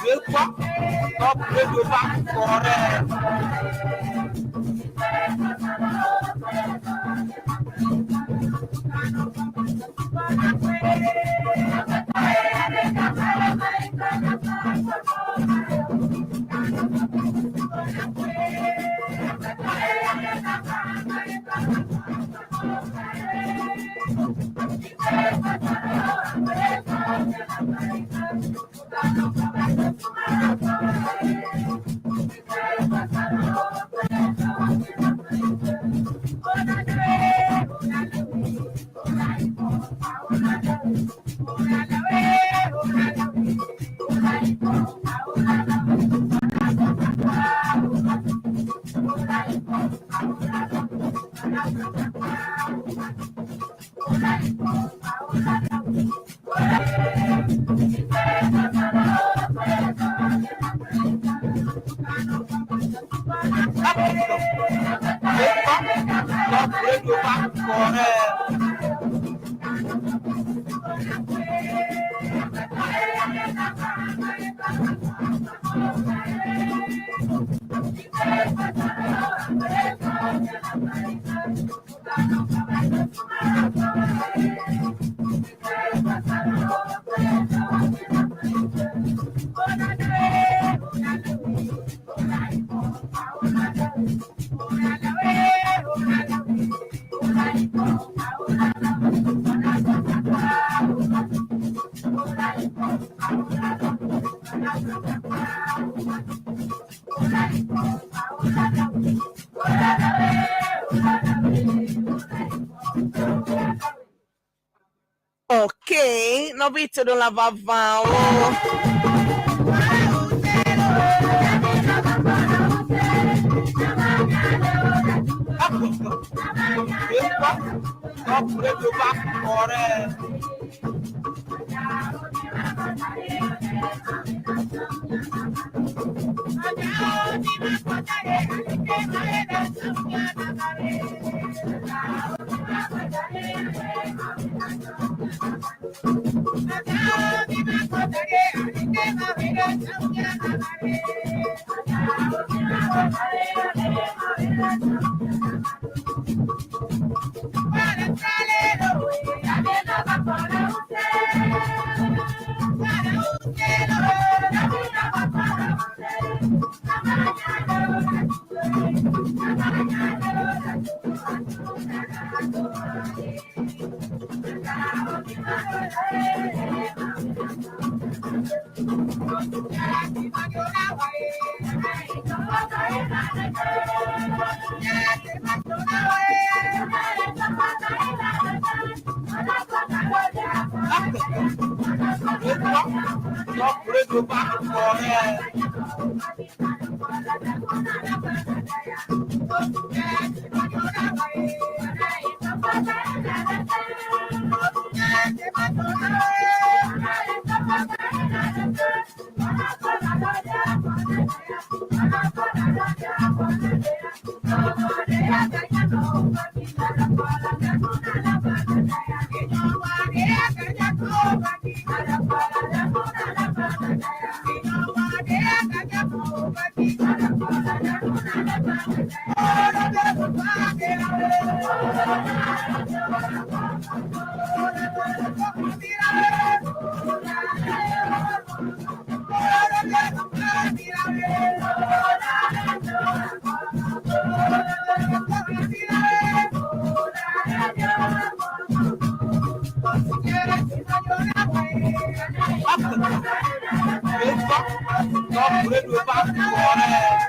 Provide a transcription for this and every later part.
Deux, trois, top radio ba correct. Deux, trois, top radio ba correct. Ok, nɔvi toɖola vavãwo. Deux, trois, top radio ba correct. Deux, trois, top radio ba correct. Deux, trois, top radio ba correct.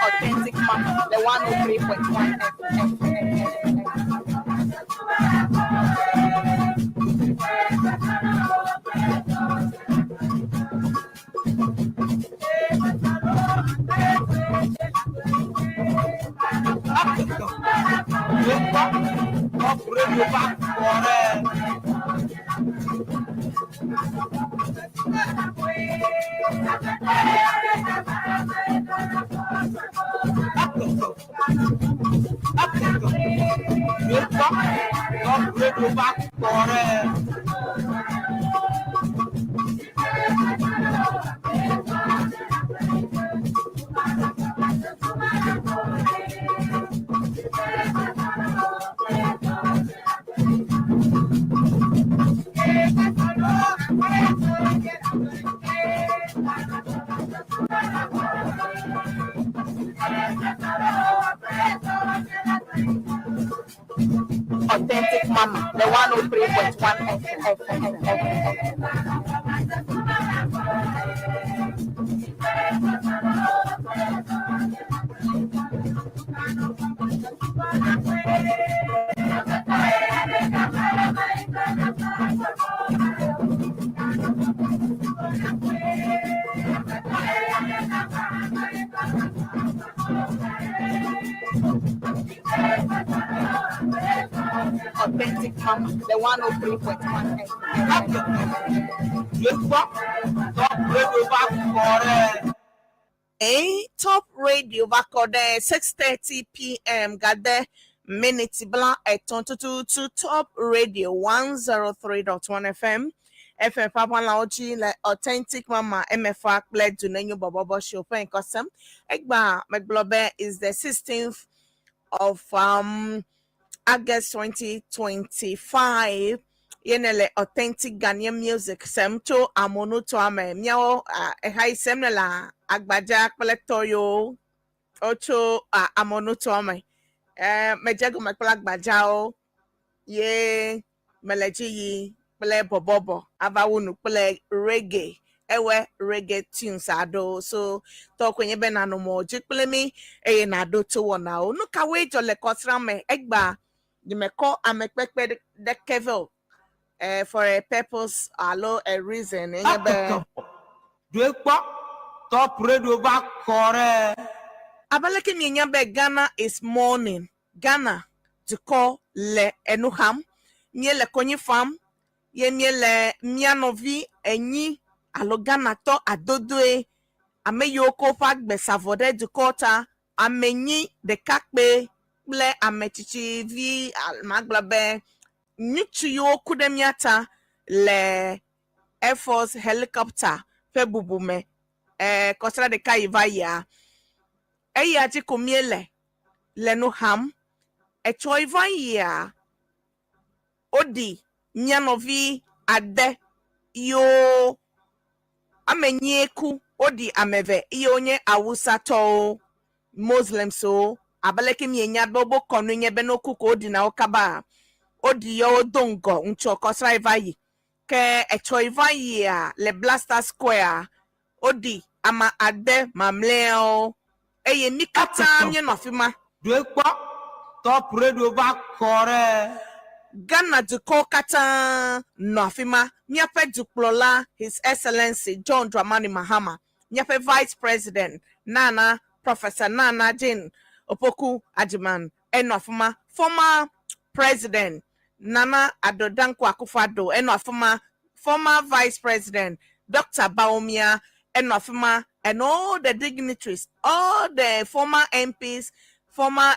Authentic Mama, the 103.1 FM. Authentic Mama, the 103.1 FM. Authentic Mama, the 103.1 FM. A top radio back on there 6:30 p.m. Got there minute bla eton to top radio 103.1 FM. FM Papa Laoji le Authentic Mama MFA kple Dunenyo Bobobo Show ƒe ŋkɔsem. Egba megblɔ be is the 16th of August 2025. Yene le authentic Ghanaian music sem tso amonutoa me. Míawo eha yi sem ne le agbadza kple tɔyiwo wotso amonutoa me. Medze gɔme kple agbadzawo ye mele dzi yi kple bɔbɔbɔ ava wu nu kple reggae ewe reggae tunes aɖewo so tɔ koe nye be nanɔ mɔ dzi kple mi eye naɖo to wɔnawo. Nu kawoe dzɔ le kɔsra me egba nyemekɔ amekpekpe ɖeke vɛ o for a purpose alo a reason enye be Due kpɔ Top Radio va kɔ ɖe. Abe aleke mienya be Ghana is mourning, Ghana dukɔ le enu xam, míele konyi fam ye míele mía nɔvi enyi alo Ghanatɔ adodoe ame yiwo ko woƒe agbe sa avɔ ɖe dukɔ ta ame nyi ɖekakpui kple ame tsitsivi magblɔ be ŋutsu yiwo ku ɖe mía ta le Air Force helicopter ƒe bubu me kɔsra ɖeka yi va yia eya dzi ko míele le nu xam etsɔ yi va yia woɖi mía nɔvi ade yiwo ame nyie ku woɖi ame eve eye wonye awusatɔwo Muslims wo abe leke mienya be wobe kɔnu nye be ne woku ko woɖina wo kaba woɖi yewo do ŋgɔ ŋutsu kɔsra yi va yi ke etsɔ yi va yia le Black Star Square woɖi ame ade mamlɛawo eye mí katã míenɔ afi ma. Due kpɔ Top Radio va kɔ ɖe. Ghana dukɔwo katã nɔ afi ma. Míaƒe dukplɔla His Excellency John Dramani Mahama, míaƒe Vice President Nana Professor Nana Jane Opoku Agyemang enɔ afi ma. Former President Nana Addo Dankwa Akufo-Addo enɔ afi ma. Former Vice President Dr. Bawumia enɔ afi ma and all the dignitaries, all the former MPs, former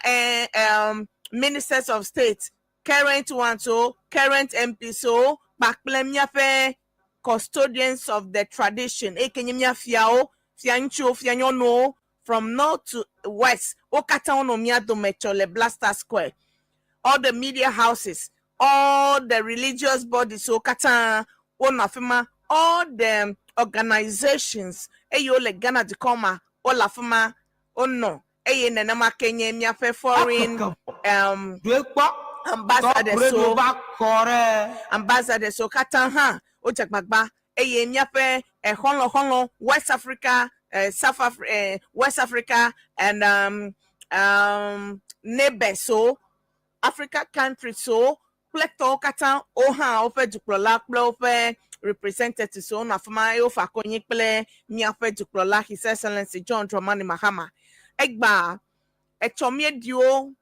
ministers of state, current ones o, current MPs o, kpakple míaƒe custodians of the tradition, eye ke nye mía fiawo, fia ŋutsuwo, fia nyɔnuwo from north to west, wo katã wonɔ mía dome tsɔ le Black Star Square. All the media houses, all the religious bodies wo katã wonɔ afi ma, all the organizations eyiwo le Ghana dukɔ ma wole afi ma wonɔ eye nenema ke nye míaƒe foreign Ekeke ɖoe kpɔ. Top ambassadors Radio wo va kɔ ɖe. Ambassadors wo katã hã wodze agbagba eye míaƒe xɔlɔ̃xɔlɔ̃ West Africa, South Afri West Africa and neighbors wo, Africa countries wo kple tɔwo katã wo hã woƒe dukplɔla kple woƒe representatives wo nɔ afi ma eye wofa konyi kple míaƒe dukplɔla, His Excellency John Dramani Mahama. Egba etsɔ míeɖiwo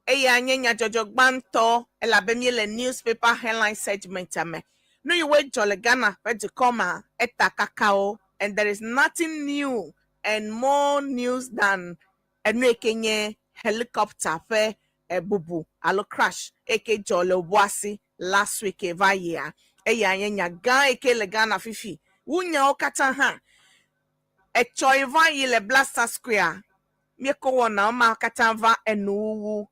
eya nye nyadzɔdzɔ gbãtɔ elabe míele newspaper headline segment me. Nu yiwoe dzɔ le Ghana ƒe dukɔ ma eta kakawo and there is nothing new and more news than enu yi ke nye helicopter ƒe bubu alo crash eke dzɔ le Obuasi last week va yia. Eya nye nya gã yi ke le Ghana fifi. Wu nyawo katã hã. Etsɔ yi va yi le Black Star Square míekɔ wɔnawo ma katã va enuwuwu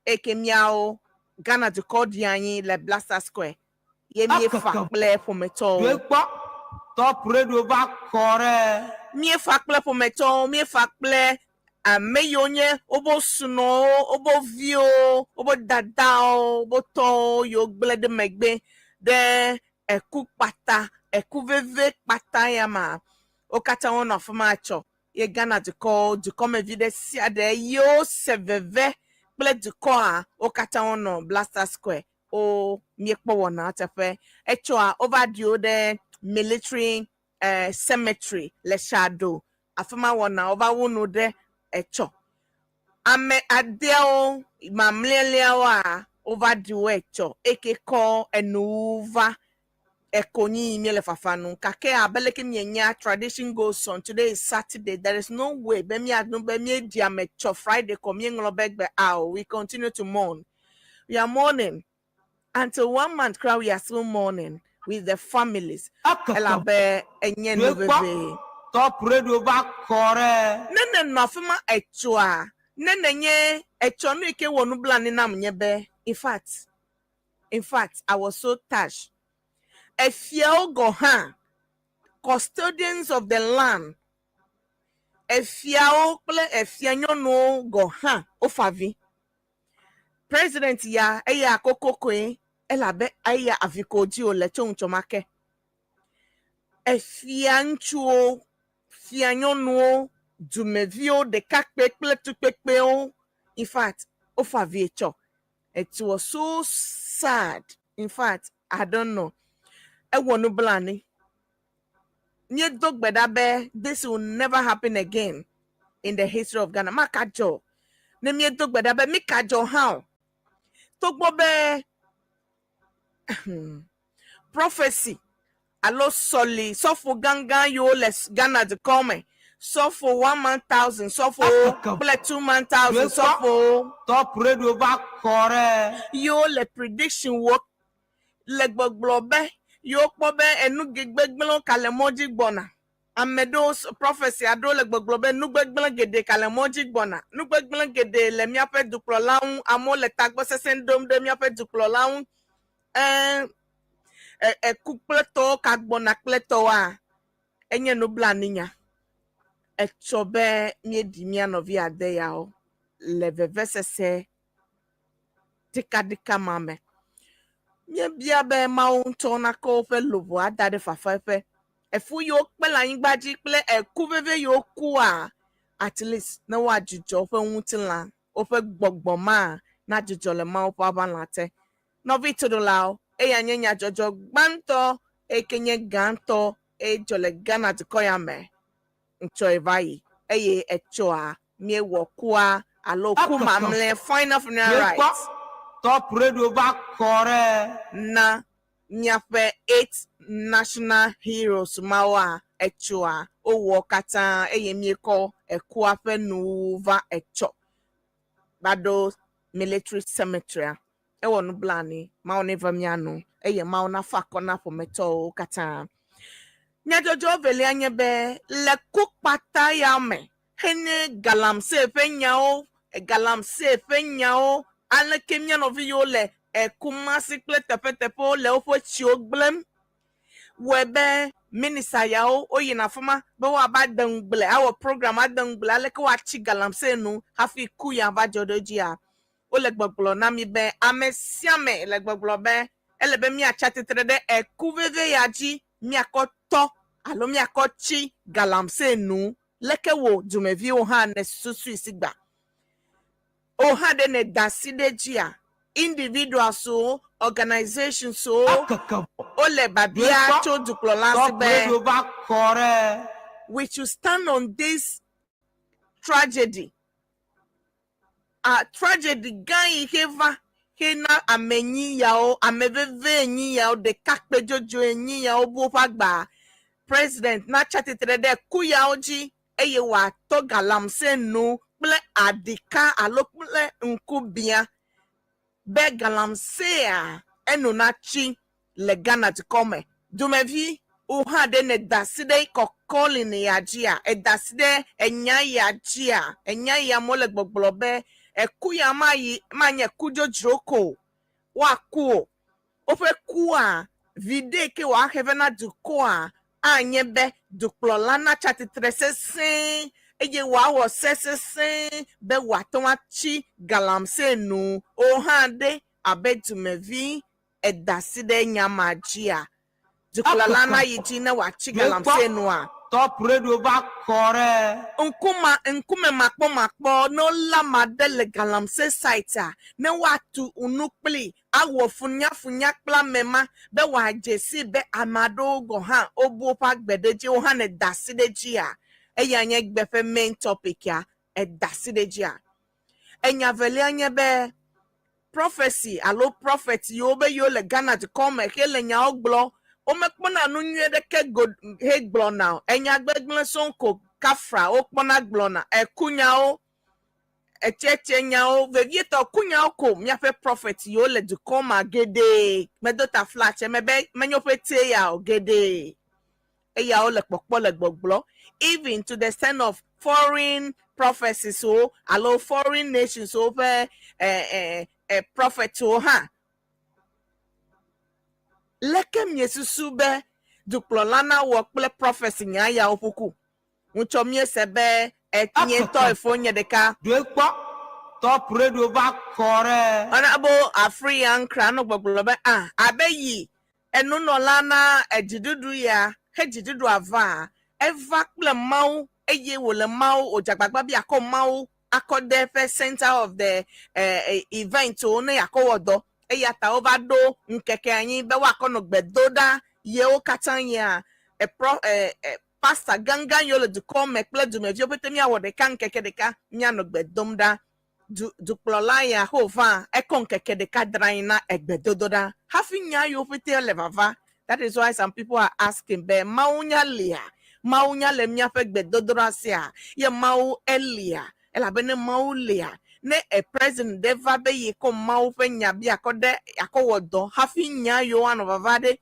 eke míawo Ghana dukɔ ɖi anyi le Black Star Square ye míefa Ekeke kple ƒometɔwo. Ɖoe kpɔ. Top Radio va kɔ ɖe. Míefa kple ƒometɔwo, míefa kple ame yiwo nye woƒe sunɔwo, woƒe viwo, woƒe dadawo, woƒe tɔwo yiwo gblẽ ɖe megbe ɖe eku kpata, eku veve kpata ya ma. Wo katã wonɔ afi ma tsɔ ye Ghana dukɔ dukɔmevi ɖe sia ɖe yiwo se veve kple dukɔa wo katã wonɔ Black Star Square wo míekpɔ wɔna teƒe. Etsɔa wova ɖi wo ɖe military cemetery le Shado. Afi ma wɔna wova wu nu ɖe etsɔ. Ame adeawo mamlɛliawoa wova ɖi wo etsɔ eke kɔ enuwu va ekonyi míele fafa nu gake abe leke mienya, tradition goes on. Today is Saturday. There is no way be míanu be míeɖi ame tsɔ Friday kɔ míeŋlɔ be gbe ao. We continue to mourn. We are mourning until one month crowd. We are still mourning with the families Ekeke elabe enye nu ɖoe kpɔ. veve. Top Radio va kɔ ɖe. Ne nenɔ afi ma etsɔa ne nenye etsɔ nu yi ke wɔ nublanui nam nye be in fact I was so touched. Efiawo gɔ hã, custodians of the land, efiawo kple efia nyɔnuwo gɔ hã wofa avi. President ya eya kokokoe elabe eya avi ko dzi wòle tso ŋutsɔ ma ke. Efia ŋutsuwo, fia nyɔnuwo, dumeviwo, ɖekakpui kple tukpekpewo, in fact wofa avi etsɔ. It was so sad. In fact, I don't know. Ewɔ nublanui. Míedo gbe ɖa be this will never happen again in the history of Ghana. Maka dzɔ. Ne míedo gbe ɖa be mika dzɔ hã o. Togbɔ be prophecy alo sɔli sɔfo gãgã yiwo le Ghana dukɔ me, sɔfo one man thousand, sɔfo Ekeke kple two man thousand ɖoe kpɔ. Sɔfo Top Radio va kɔ ɖe. Yiwo le prediction wɔ le gbɔgblɔ be yiwo kpɔ be enu gbegblẽwo ka le mɔ dzi gbɔna. Ame ɖewo prophecy aɖewo le gbɔgblɔ be nu gbegblẽ geɖe ka le mɔ dzi gbɔna. Nu gbegblẽ geɖe le míaƒe dukplɔla ŋu. Amewo le tagbɔsesẽ ɖom ɖe míaƒe dukplɔla ŋu. Ɛɛ, eku kple tɔwo ka gbɔna kple tɔwoa enye nublanuinya. Etsɔ be míeɖi mía nɔvi ade yawo le vevesese ɖikaɖika ma me. Míebia be Mawu ŋutɔ nakɔ woƒe luʋɔ ada ɖe fafaƒe. Efu yiwo kpe le anyigba dzi kple eku veve yiwo kua, at least ne woadzudzɔ woƒe ŋutilã, woƒe gbɔgbɔ ma nadzudzɔ le Mawu ƒe aʋalã te. Nɔvi toɖolawo, eya nye nyadzɔdzɔ gbãtɔ eyi ke nye gãtɔ eye dzɔ le Ghana dukɔ ya me ŋtsɔ va yi eye etsɔa míewɔ kua alo ku Ekeke mamlɛ final funeral ɖoe kpɔ. rites Top Radio va kɔ ɖe. Na míaƒe eight national heroes mawoa etsɔa wowɔ katã eye míekɔ ekua ƒe nuwuwu va etsɔ va ɖo military cemetery. Ewɔ nublanui. Mawu neva mía nu eye Mawu nafa akɔ na ƒometɔwo katã. Nyadzɔdzɔ evelia nye be le ku kpata ya me henye galamsey ƒe nyawo, galamsey ƒe nyawo aleke mía nɔvi yiwo le Kumasi kple teƒeteƒewo le woƒe tsiwo gblẽm wɔe be Minista yawo woyina afi ma be woava de ŋugble awɔ program ade ŋugble aleke woatsi galamsey nu hafi ku ya va dzɔ ɖe edzia. Wole gbɔgblɔ na mi be ame sia ame le gbɔgblɔ be ele be míatsi atsitre ɖe eku veve ya dzi míakɔ tɔ alo míakɔ tsi galamsey nu. Leke wò dumeviwo hã nèsusui sigba? Wò hã ɖe nèda asi ɖe edzia? Individuals wo, organizations wo, Ekeke vɔ. wole biabia Ɖoe kpɔ. tso dukplɔla si Tɔ be, radio va kɔ ɖe. We should stand on this tragedy. A tragedy gã yi xe va hena ame enyi yawo, ame veve enyi yawo, ɖekakpui dzodzoe enyi yawo bu woƒe agba. President natsi atsitre ɖe ku yawo dzi eye wòatɔ galamsey nu kple aɖika alo kple ŋkubia be galamsey-a enu natsi le Ghana dukɔ me. Dumevi, wò hã ɖe nèda asi ɖe kɔkɔlin ya dzia? Èda asi ɖe enya ya dzia? Enya ya amewo le gbɔgblɔ be eku ya mayi manye ku dzodzro ko o, woaku o. Woƒe kua, viɖe ke wòahe vɛ na dukɔa anye be dukplɔla natsi atsitre sesẽe eye wòawɔ se sesẽ be wòate ŋu atsi galamsey nu o hã ɖe. Abe dumevi èda asi ɖe nya ma dzia? Dukplɔla nayi dzi ne wòatsi galamsey nua? Top Radio va kɔ ɖe. Ŋkuma, ŋkume makpɔmakpɔ, ne wolé ame aɖe le galamsey site-a, ne woatu nu kplii, awɔ funyafunya kple ame ma be wòadze sii be ame aɖewo gɔ̃ hã wobu woƒe agbe ɖe edzi, wò hã nèda asi ɖe edzia? Eya nye egbe ƒe main topic-a, èda asi ɖe edzia? Enya velia nye be, Prophecy alo prophet yiwo be yewo le Ghana dukɔ me hele nyawo gblɔ, womekpɔna nu nyui ɖeke go hegblɔna o. Enya gbegblẽ sɔŋ ko kafra wokpɔna gblɔna. Ekunyawo, etsɛtsɛnyawo, vevietɔ kunyawo ko míaƒe prophet yiwo le dukɔ ma geɖe medo ta flatse mebe menye woƒe tie ya o geɖe. Eya wole kpɔkpɔ le gbɔgblɔ even to the extent of foreign prophecies wo alo foreign nations wo ƒe eh, eh, eh, prophets wo hã. Leke miesusu be dukplɔla nawɔ kple prophecy nya yawo ƒuku? Ŋutsɔ míese be enye ŋutɔ efo nye ɖeka. Ɖoe kpɔ, Top Radio va kɔ ɖe. Honorable Afriyie Ankrah nɔ gbɔgblɔ be ah abe yi Enunɔla na edziɖuɖu ya he dziɖuɖua vaa, eva kple Mawu eye wòle Mawu, wòdze agbagba be yeakɔ Mawu akɔ de eƒe center of the event wo ne yeakɔ wɔ dɔ. Eya ta wova ɖo ŋkeke anyi be woakɔ nɔ gbe do ɖa yewo katã yia epro pastor gãgã yiwo le dukɔ me kple dumeviwo pɛtɛ míawɔ ɖeka ŋkeke ɖeka míanɔ gbe dom ɖa. Du, dukplɔla ya ho va ekɔ ŋkeke ɖeka dra anyi na egbedodoɖa hafi nya yiwo ƒete le vava. That is why some people are asking be Mawu nya lia? Mawu nya le míaƒe gbedodoɖa sia? Ye Mawu elia? Elabe ne Mawu lia, ne e president ɖe va be ye kɔ Mawu ƒe nya be yeakɔ ɖe yeakɔ wɔ dɔ hafi nya yiwo anɔ vava ɖe,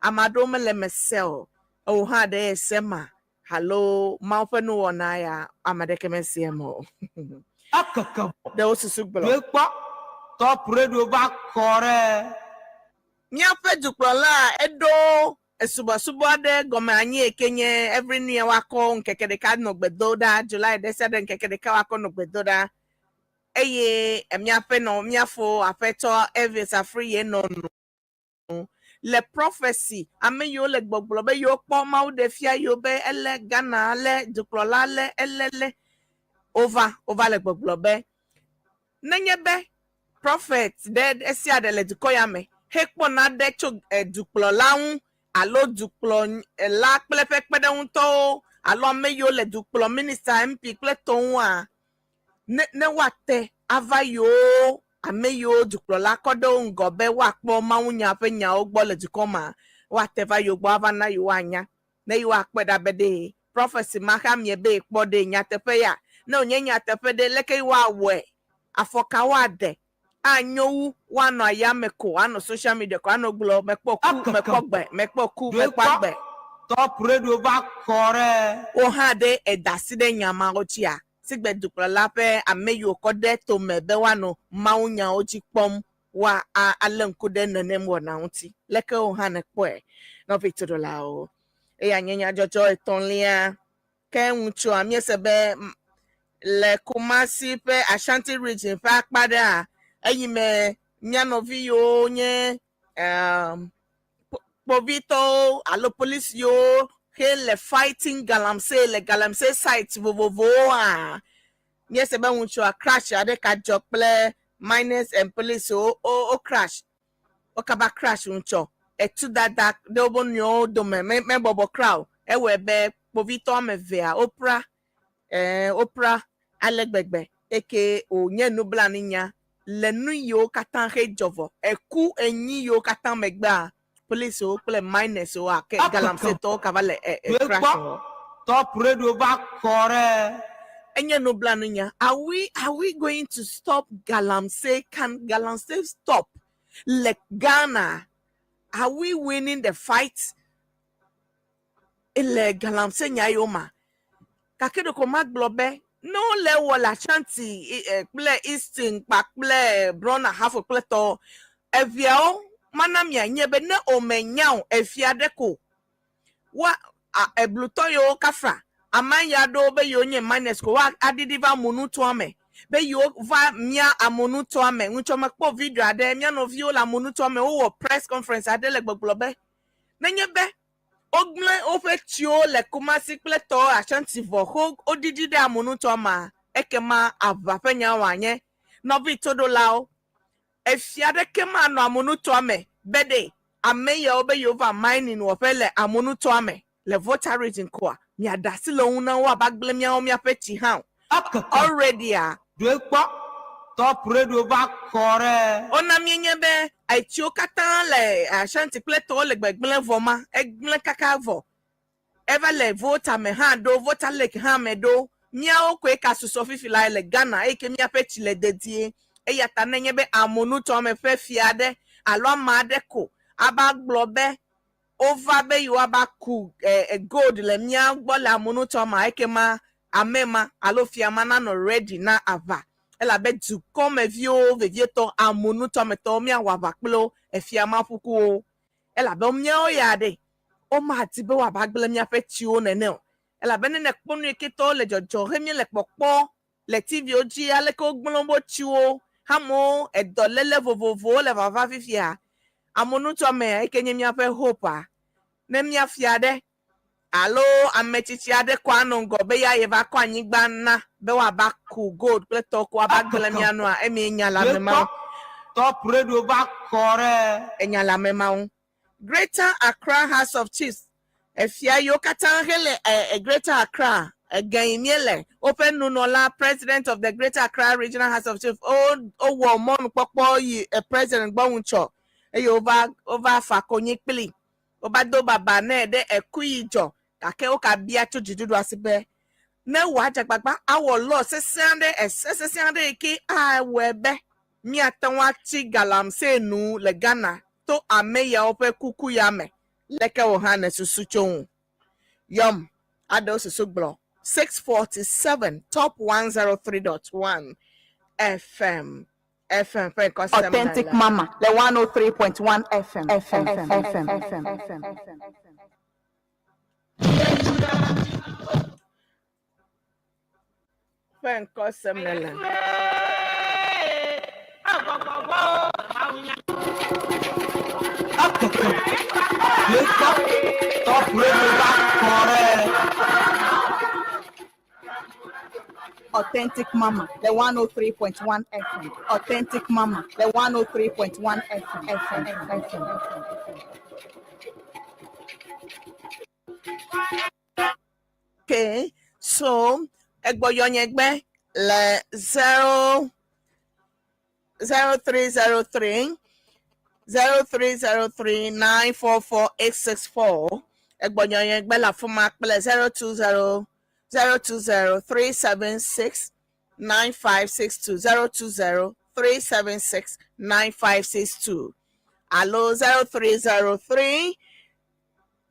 ame aɖewo mele eme se o. Ewò hã ɖe ese ma? Alo Mawu ƒe nuwɔna ya ame aɖeke mesi eme o. Ekeke vɔ. Ɖe wo susu gblɔ. Ɖoe kpɔ, Top Radio va kɔ ɖe. Míaƒe dukplɔla eɖo esubɔsubɔ aɖe gɔme anyi yi ke nye every new year woakɔ ŋkeke ɖeka nɔ gbe do ɖa, July ɖe sia ɖe ŋkeke ɖeka woakɔ nɔ gbe do ɖa. Eye míaƒe nɔ míafo aƒetɔ Elvis Afriyie nɔ nu. Le prophecy, ame yiwo le gbɔgblɔ be yewo kpɔ Mawu ɖe fia yewo be ele Ghana le dukplɔla le ele le wova wova le gbɔgblɔ be nenye be prophet ɖe esia ɖe le dukɔ ya me hekpɔ naɖe tso dukplɔla ŋu alo dukplɔla kple eƒe kpeɖeŋutɔwo alo ame yiwo le dukplɔ minister MP kple tɔwo ŋua ne ne woate ava yewo ame yiwo dukplɔla kɔ ɖe wo ŋgɔ be woakpɔ mawunya ƒe nyawo gbɔ le dukɔ ma, woate va yewo gbɔ ava na yewoanya ne yewoakpɔe ɖa be ɖe prophecy ma xa mie be yekpɔ ɖe nyateƒe ya. Ne wònye nyateƒe ɖe, leke yewoawɔe? Afɔ ka woaɖe? Anyo wu woanɔ ayame ko, anɔ social media ko anɔ gblɔ mekpɔ ku, mekpɔ gbe, mekpɔ ku, mekpɔ agbe. Top Radio va kɔ ɖe. Wò hã ɖe èda asi ɖe nya mawo dzia? Sigbe dukplɔla ƒe ame yiwo kɔ ɖe tome be woanɔ mawunyawo dzi kpɔm woa a alé ŋku ɖe nenem wɔna ŋuti. Leke wò hã nèkpɔe, nɔvi toɖolawo? Eya nye nyadzɔdzɔ etɔ̃lia. Ke ŋutsua míese be le Kumasi ƒe Ashanti region ƒe akpa ɖea, eyi me mía nɔvi yiwo nye um, kpovitɔwo alo polisiwo he le fighting galamsey le galamsey site vovovowoa, míese be ŋutsua crash aɖe ka dzɔ kple miners and police wo wo crash wokaba crash ŋutsɔ etudada ɖe wobe nɔewo dome me mebɔbɔ kura o. Ewɔe be kpovitɔ woame evea wopra ɛɛ wopra ale gbegbe eke wònye nublanuinya le nu yiwo katã he dzɔ vɔ. Eku enyi yiwo katã megbea, polisiwo kple miners-wo ake galamseytɔwo kava le e e crash wɔ. Top radio va kɔ ɖe. Enye nublanuinya. Are we are we going to stop galamsey? Can galamsey stop le Ghana? Are we winning the fight le galamsey nya yiwo ma? Gake ɖeko magblɔ be ne wole ewɔ le Ashanti kple Eastern kpakple Brɔna Ahafo kple tɔwo, eviawo mana mianye be ne womenya o, efia ɖe ko Woa a eblutɔ yiwo kafla ame ya ɖewo be yewo nye miners ko woa aɖiɖi va amonutoa me be yewo va mía amonutoa me. Ŋutsɔ mekpɔ video aɖe mía nɔviwo le amonutoa me wowɔ press conference aɖe le gbɔgblɔ be nenye be wogblẽ woƒe tsiwo le Kumasi kple tɔ Ashanti vɔ xo woɖiɖi ɖe amonutoa mea ekema aʋa ƒe nya wòanye. Nɔvi toɖolawo, Efia ɖeke manɔ amonutoa me be ɖe ame yawo be yewova mining wɔƒe le amonutoa me le Volta region koa, miaɖe asi le wo ŋu na wo woava gblẽ míawo míaƒe tsi hã o. Already a. Ɖoe kpɔ, Top Radio va kɔ ɖe. Wona míenye be etsiwo katã le Ashanti kple tɔwo le gbegblẽ vɔ ma, egblẽ kaka vɔ. Eva le Volta me hã ɖo, Volta Lake hã me ɖo. Míawo koe ka susɔ fifi lae le Ghana eyi ke míaƒe tsi le dedie. Eya ta nenye be amonutoame ƒe fia aɖe alo ame aɖe ko ava gblɔ be wova be yewoava ku gold le mía gbɔ le amonutoamea, ekema ame ma alo fia ma nanɔ ready na aʋa. Elabe dukɔmeviwo, vevietɔ amonutoametɔwo míawɔ aʋa kple wo, efia ma ƒu ku wo. Elabe míawo ya ɖe, womadi be woava gblẽ míaƒe tsiwo nene o. Elabe ne nèkpɔ nu yi ke tɔwo le dzɔdzɔ he míele kpɔkpɔ le TV-wo dzi, aleke wogblẽ woƒe tsiwo, amewo, edɔléle vovovowo le vava fifia, amewo yi ke nye míaƒe hope-a, ne míafia ɖe alo ame tsitsi aɖe kɔ anɔ ŋgɔ be ya yeva kɔ anyigba na be woava ku gold kple tɔ ko ava gblẽ mía nua, emee nya le ame mawo. Top Radio va kɔ ɖe. Enya le ame mawo. Greater Accra House of Chiefs, efia yiwo katã hele e, Greater Accra, ege yi míele, woƒe nunɔla, President of the Greater Accra Regional House of Chiefs, wo, wowɔ mɔnukpɔkpɔ yi e, President gbɔ ŋutsɔ eye wova, wova fa konyi kpli. Wova do baba nɛ ɖe eku yi dzɔ gake woka bia tso dziɖuɖua si be ne wòadze agbagba awɔ law sesẽ aɖe, ese sesẽ aɖe yi ke awɔe be míate ŋu atsi galamsey nu le Ghana to ame yawo ƒe kuku ya me. Leke wò hã nèsusu tso ŋu? Yɔm aɖewo susu gblɔ. 6:47 Top 103.1 FM. FM ƒe ŋkɔ sem Authentic nèle. Mama le 103.1 FM. FM. FM. FM. FM. Ƒe ŋkɔ sem nèle. Ekeke ɖoe kpɔ Top Radio va kɔ ɖe. Authentic Mama, the 103.1 FM. Authentic Mama, the 103.1 FM. FM. FM. Okay, so egbɔyɔnyegbe le 0 0303 0303 944 864 egbɔnyɔnyegbe le afi ma kple 020 020 376 9562 020 376 9562 alo 0303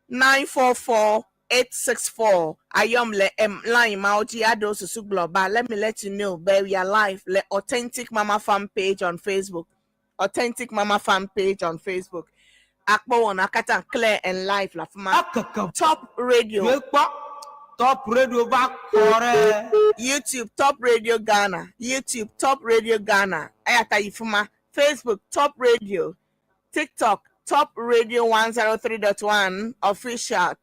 944 864 ayɔm le em line mawo dzi aɖewo susu gblɔ ba let me let you know be we are live le Authentic Mama Fan page on Facebook, Authentic Mama Fan page on Facebook. Akpɔ wɔna katã clear and live le afi ma. Ekeke Top Radio. Ye kpɔ Top Radio va kɔ ɖe. YouTube Top Radio Ghana, YouTube Top Radio Ghana. Eya ta yi fi ma. Facebook Top Radio, TikTok Top Radio 103.1 Official.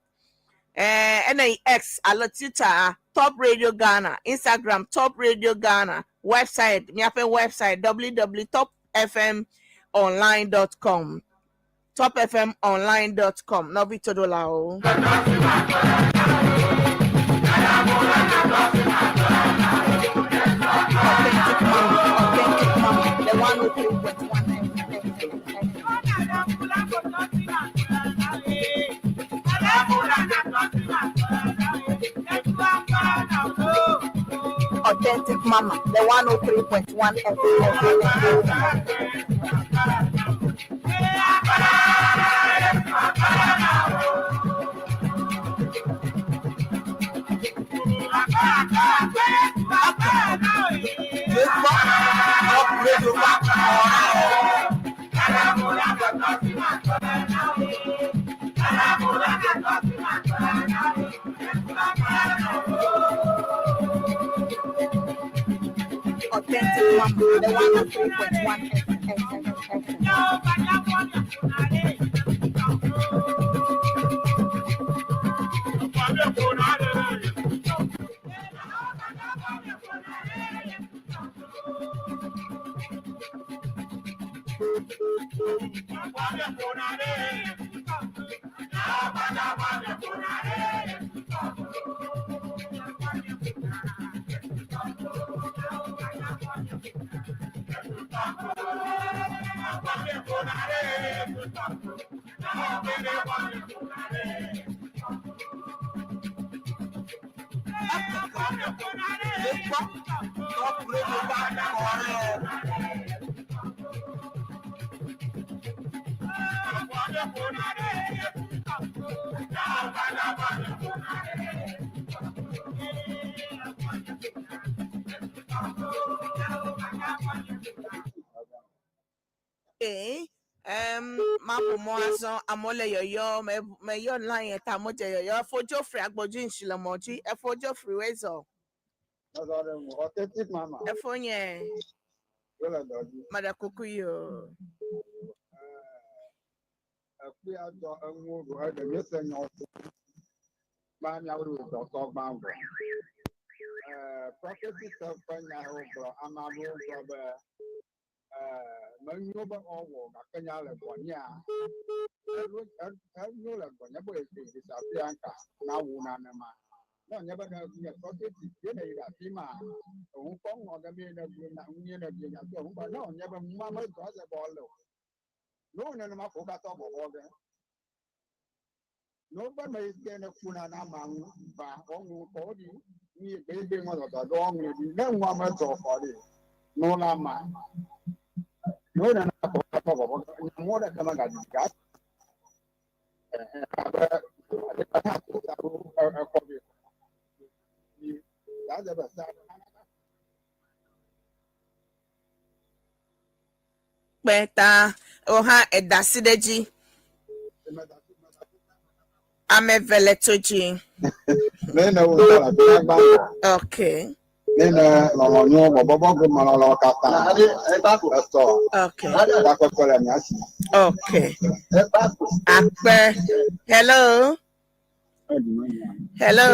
Eh, ɛna yi X alo Twitter Top Radio Ghana, Instagram Top Radio Ghana, website míaƒe website www.topfmonline.com topfmonline.com nɔvi toɖolawo. Authentic Mama, Authentic Mama, the 103.1 FM. Authentic Mama, the 103.1 FM. Ye kpɔ Top Radio va kɔ ɖe. Authentic Mama, the 103.1 FM. Ye kpɔ Top Radio va kɔ ɖe. Okay. Maƒo mɔ azɔ amewo le yɔyɔ me meyɔ line ta amewo dze yɔyɔ. Efo Geoffrey agbɔdzi ŋtsi le mɔ dzi. Efo Geoffrey wezɔ. Authentic Mama, Efo nye wole dɔ dzi. meɖe kuku yi o. Ekpea dzɔ enuwo ɖo eɖe míese nyawo so. Gba míawo ɖo dɔtɔ gbã vɔ. Prophecy se ƒe nyawo gblɔ ame aɖewo gblɔ be menyo be woawɔ gake nya le gbɔnyea. Enyo le gbɔnye be disappear nka nawu nanema. Ne wònye be ne nye prophecy ye ne yi ɖe afi ma, eŋu kpɔ ŋlɔ ɖe mi ne gblɔ nya nu ne gblɔ nya to eŋu kpɔ ne wònye be numa medzɔ eze be wòle o. Ne wo nenema ko wo katã bɔbɔ ge. Ne wobe me yi ke ne kuna na amea ŋu va woŋlɔ kɔ wo ɖi nu yi gbe gbe ŋɔ dɔdɔ ɖo woŋlɔ ɖi ne nua medzɔ kɔ ɖi ne wo la ma. Ne wo nenema ko wo katã bɔbɔ ge. Nyamɔ ɖeke megaɖi ga. Abe ekɔ bi. That's the best. Kpe ta wohã eda asi ɖe edzi. Ame eve le to dzi. Ne ne wo le afi ma gbã. Okay. Ne ne lɔlɔ̃nu bɔbɔbɔ gome lɔlɔ̃ katã esɔ Okay. takpekpe le mía si. Okay. Akpe. Hello. Hello.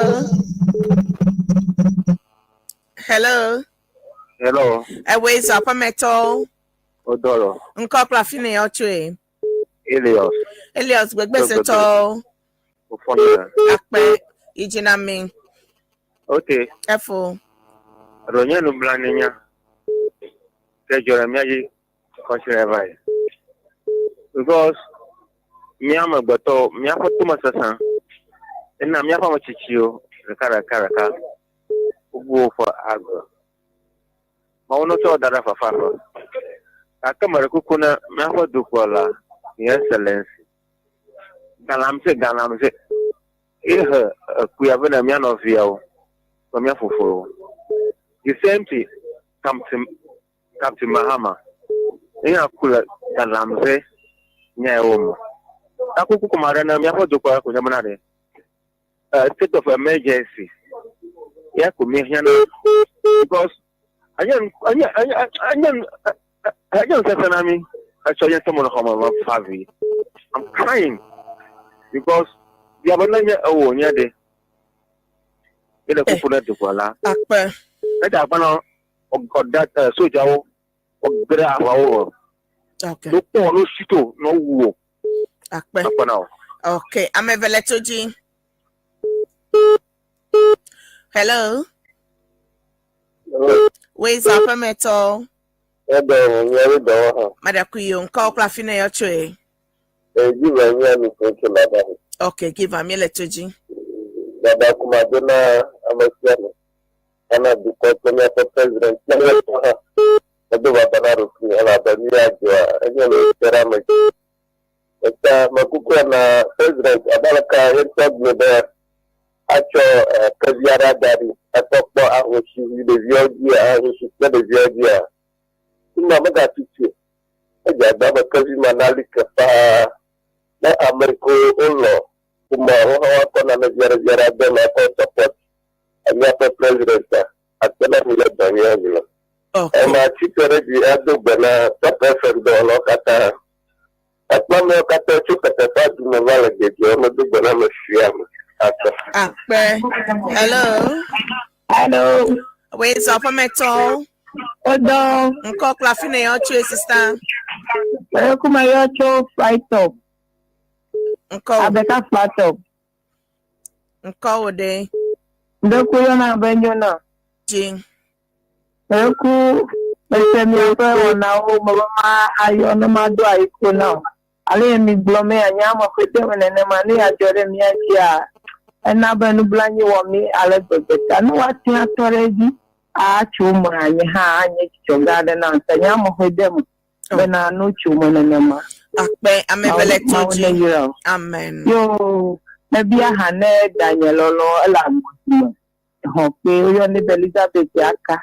Hello. Hello, Ewoe zɔ aƒemetɔwo. Odoro, Ŋkɔ kple afi ne yɔ tsoe. Elios, Elias gbegbesetɔwo. Ofonye. Akpe. Yi dzi na mi. Okay, Efo. Ronye Lublaninya. Ke dzɔ ɖe mía dzi kɔsi va yi. Because mía amegbetɔwo, míaƒe tomesesẽ, ena míaƒe ame tsitsiwo ɖeka ɖeka ɖeka wobu woƒe agbe. Mawu netsɔ wo da ɖe fafaƒe. Gake meɖe kuku na míaƒe dukplɔla, His Excellency, galamse galamse, ehe ekuya be na mía nɔviawo kple mía fofowo. The same thing, Captain Mahama, eya ku le galamse nyae wo me. Takuku kɔma ɖe na míaƒe dukɔ ko nye bena ɖe. State of emergency. Ya ko míehiã na because enye enye enye enye enye nusese na mí. Etsɔ nye ŋutɔ menɔ xɔme mefa vi. I'm crying because bia be ne nye ewò nye ɖe. Míele kuku ɖe dukɔ la. Akpe. Eda akpe na ɔda sodzawo woge ɖe aʋawo me. Okay. No kpɔ no sito no wu o. Akpe. Akpe na wo. Okay. Ame eve le to dzi. Hello. Wei zɔ aƒemetɔ. Ebe nye dɔwɔ hã. Madakuyo ŋkɔ kple afi ne yɔ tsoe. Edzi be nye nu ƒo tso baba me. Okay, give am le to dzi. Baba kuma do na ame sia ame. Ana dukɔ kple míaƒe president kple míaƒe hã. Edo baba na ɖokui elabe míadzɔa enye nu te ɖe ame dzi. Eta mekukua na president abe aleke ye ŋutɔ gblɔe be atsɔ kevi aɖe ada ɖi akpɔkpɔ ahosi ɖeviawo dzia ahosi kple ɖeviawo dzia. Numa megatutu o. Edze agba be kevi ma nali ke paa. Ne ame yiwo wolɔ ƒomeawo hã woakɔ nane vi aɖe vi aɖe ade eme akɔ support míaƒe president a akpe na mi le dɔ nyuia dzi me. Okay. Ema tsitre ɖe dzi ado gbe na Top FM dɔwɔlawo katã. Akpamewo katã tso Peteƒe du me va le dzedzem medo gbe na ame sia ame. Akpe. Akpe. Hello. Hello. Wei zɔ aƒemetɔ. Odo. Ŋkɔ kple afi ne yɔ tsoe sister. Kuma yɔ tso flight top. Ŋkɔ Abeka flat top. ŋkɔ wo ɖe. Ndeku yɔna be nyona. Dzi. Eku mese miaƒe wɔnawo me be ma ayɔ ne ma do ayiko na o. Ale ye mi gblɔ me anya ame ƒete me nenema ne adzɔ ɖe mía dzia ena be nublanui wɔ mí ale gbegbe ta ne woate atɔ ɖe edzi atso me anyi hã anye dzidzɔ gã aɖe nam ta nye ame ƒe me bena no tso me nenema. Akpe ame eve le to Mawu dzi. ne yra o. Amen. Yo mebia hã ne danye lɔlɔ ele agbɔdzi me xɔ kpe woyɔnɛ be Elizabeth aka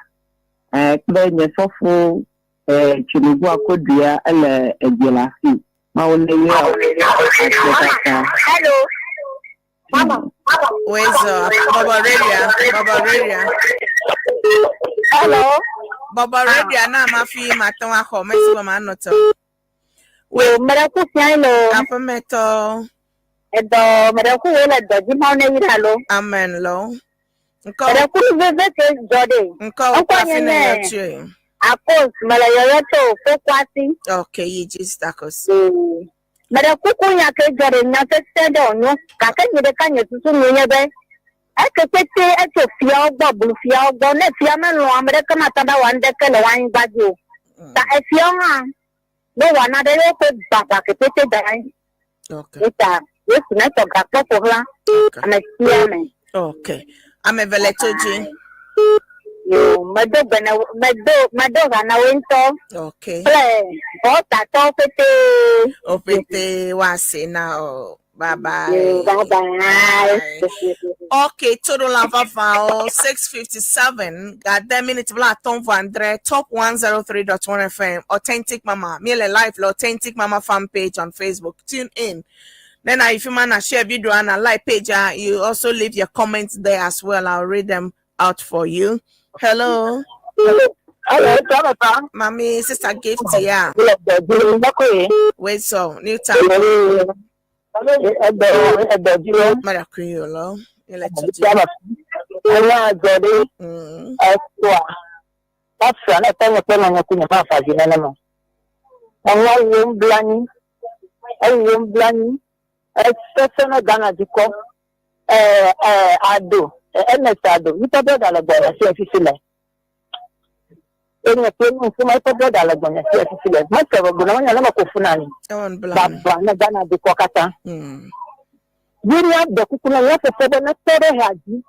kple nye sɔfo Tsinugua Kodua ele edzi le afi. Mawu ne yra o. Akpe kaka. Hello. Mama. Wei zɔ bɔbɔ radio bɔbɔ radio. Hello. Bɔbɔ radio na ma fi ma tɔn axɔ mesi bɔ ma nɔ tɔ. Wo mɛrɛku fia lo. Aƒemetɔ. Edɔ mɛrɛku wo le dɔ dzi mawu ne yra lo. Amen lɔ. Ŋkɔ Mɛrɛku veve ke dzɔ ɖe. ŋkɔ wo kple afi ne yɔ tsoe. Akos mele yɔyɔ tso fokuasi. Okay, yi dzi Stakos. Mɛrɛku ku nya ke dzɔ ɖe nya sese ɖe wònyo gake nye ɖeka nye susu nu nye be eke pete etso fiawo gbɔ blu fiawo gbɔ ne fia melɔ̃ ame ɖeke mate ɖe awɔ nuɖeke le woanyigba dzi o. Ta efiawo hã ne wɔna ɖe yewoƒe gbagba ke pete da anyi. Okay. Eta Yesu ne tɔ gakpɔ ƒo xlã ame sia ame. Okay. Ame eve le to dzi. Yo medo gbe na medo medo ha na wo ŋutɔ. Okay. Kple bɔtatɔwo pete. Opete wase na o. Bye bye. Yo, bye bye. Okay, total vava 6:57. Got 10 minutes bla tom Vandre Top 103.1 FM. Authentic Mama. Miele live Authentic Mama fan page on Facebook. Tune in. Then if you wanna share video and a like page, you also leave your comments there as well. I'll read them out for you. Hello. Hello, Papa. Mommy, Sister Gift, yeah. Wait, so new time. Madakuyo, Ɛnyɛ ɛsoa ɔfra na ɛfɛ nyɛ na nyɛ ma afa dzi nene ɔwɔ wo mblanyi ɛwo mblanyi ɛsɛsɛ na Ghana dukɔ ɛɛ ɛɛ ado ms ado nipa bɛ da le gbɔnya si ɛfifi lɛ enye kpe nu fuma eƒe brɔda le gbɔnya si ɛfifi lɛ mese gbogbo na menya ne me ko funa ni gbagba ne Ghana dukɔ katã yiri de kuku na míaƒe fofo be ne tɔ ɖe ha dzi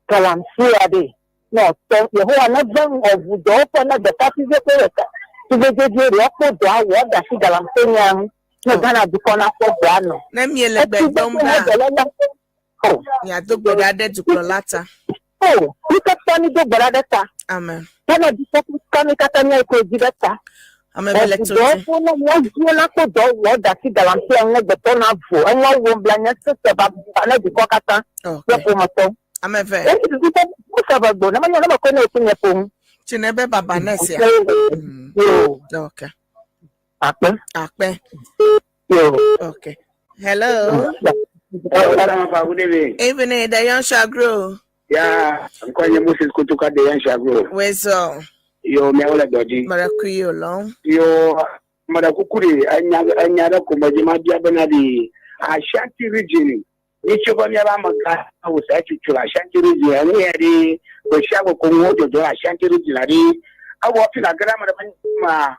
galamsey ɖe ne ɔtɔ yehowa ne ve ɔʋu dɔwɔƒe ne ɖeka five ƒe ɖeka tugbedzedze ɖe ɔkpɔ dɔ awɔ ɔda asi galamsey nya ŋu ne Ghana dukɔ nakpɔ dɔ anɔ. Ne miele gbe dom ɖa miado gbe ɖa ɖe dukplɔla ta. O mi katã mi do gbe ɖa ɖe ta. Amen. Ghana dukɔ katã mi katã miayi ko dzi ɖe ta. Ame be le Eʋu tso dɔ dzi. ƒo ne míaviwo nakpɔ dɔ wɔ da asi galamsey ŋu ne gbetɔ navo. Enua wom bla nye sese ba ba ne dukɔ katã kple Okay. ƒometɔ. Ame ve. Esi susu be wose ʋe gbo ne menye ne mekɔe ne wòtsi nye ƒo ŋu. Tsi ne be baba ne sia. Yo. Okay. Akpe. Akpe. Yo. Okay. Hello. Good evening. Evening, the young shall grow. Ya, nkɔ nye Moses Kotoka de yan shagro. Wezo. Yo, miawo le dɔ dzi. Marakuyo long. Yo, meɖe kuku ɖi enya enya ɖe ko medzi ma bia bena ɖi Ashanti region. Nyitso be miaƒe amegã wò sa tsutsu le Ashanti region. Enu ya ɖi ƒe sia ƒe ko ŋuwo dzɔdzɔ le Ashanti region la ɖi. Ewɔ fi la ge ɖe ame ɖe ƒe ma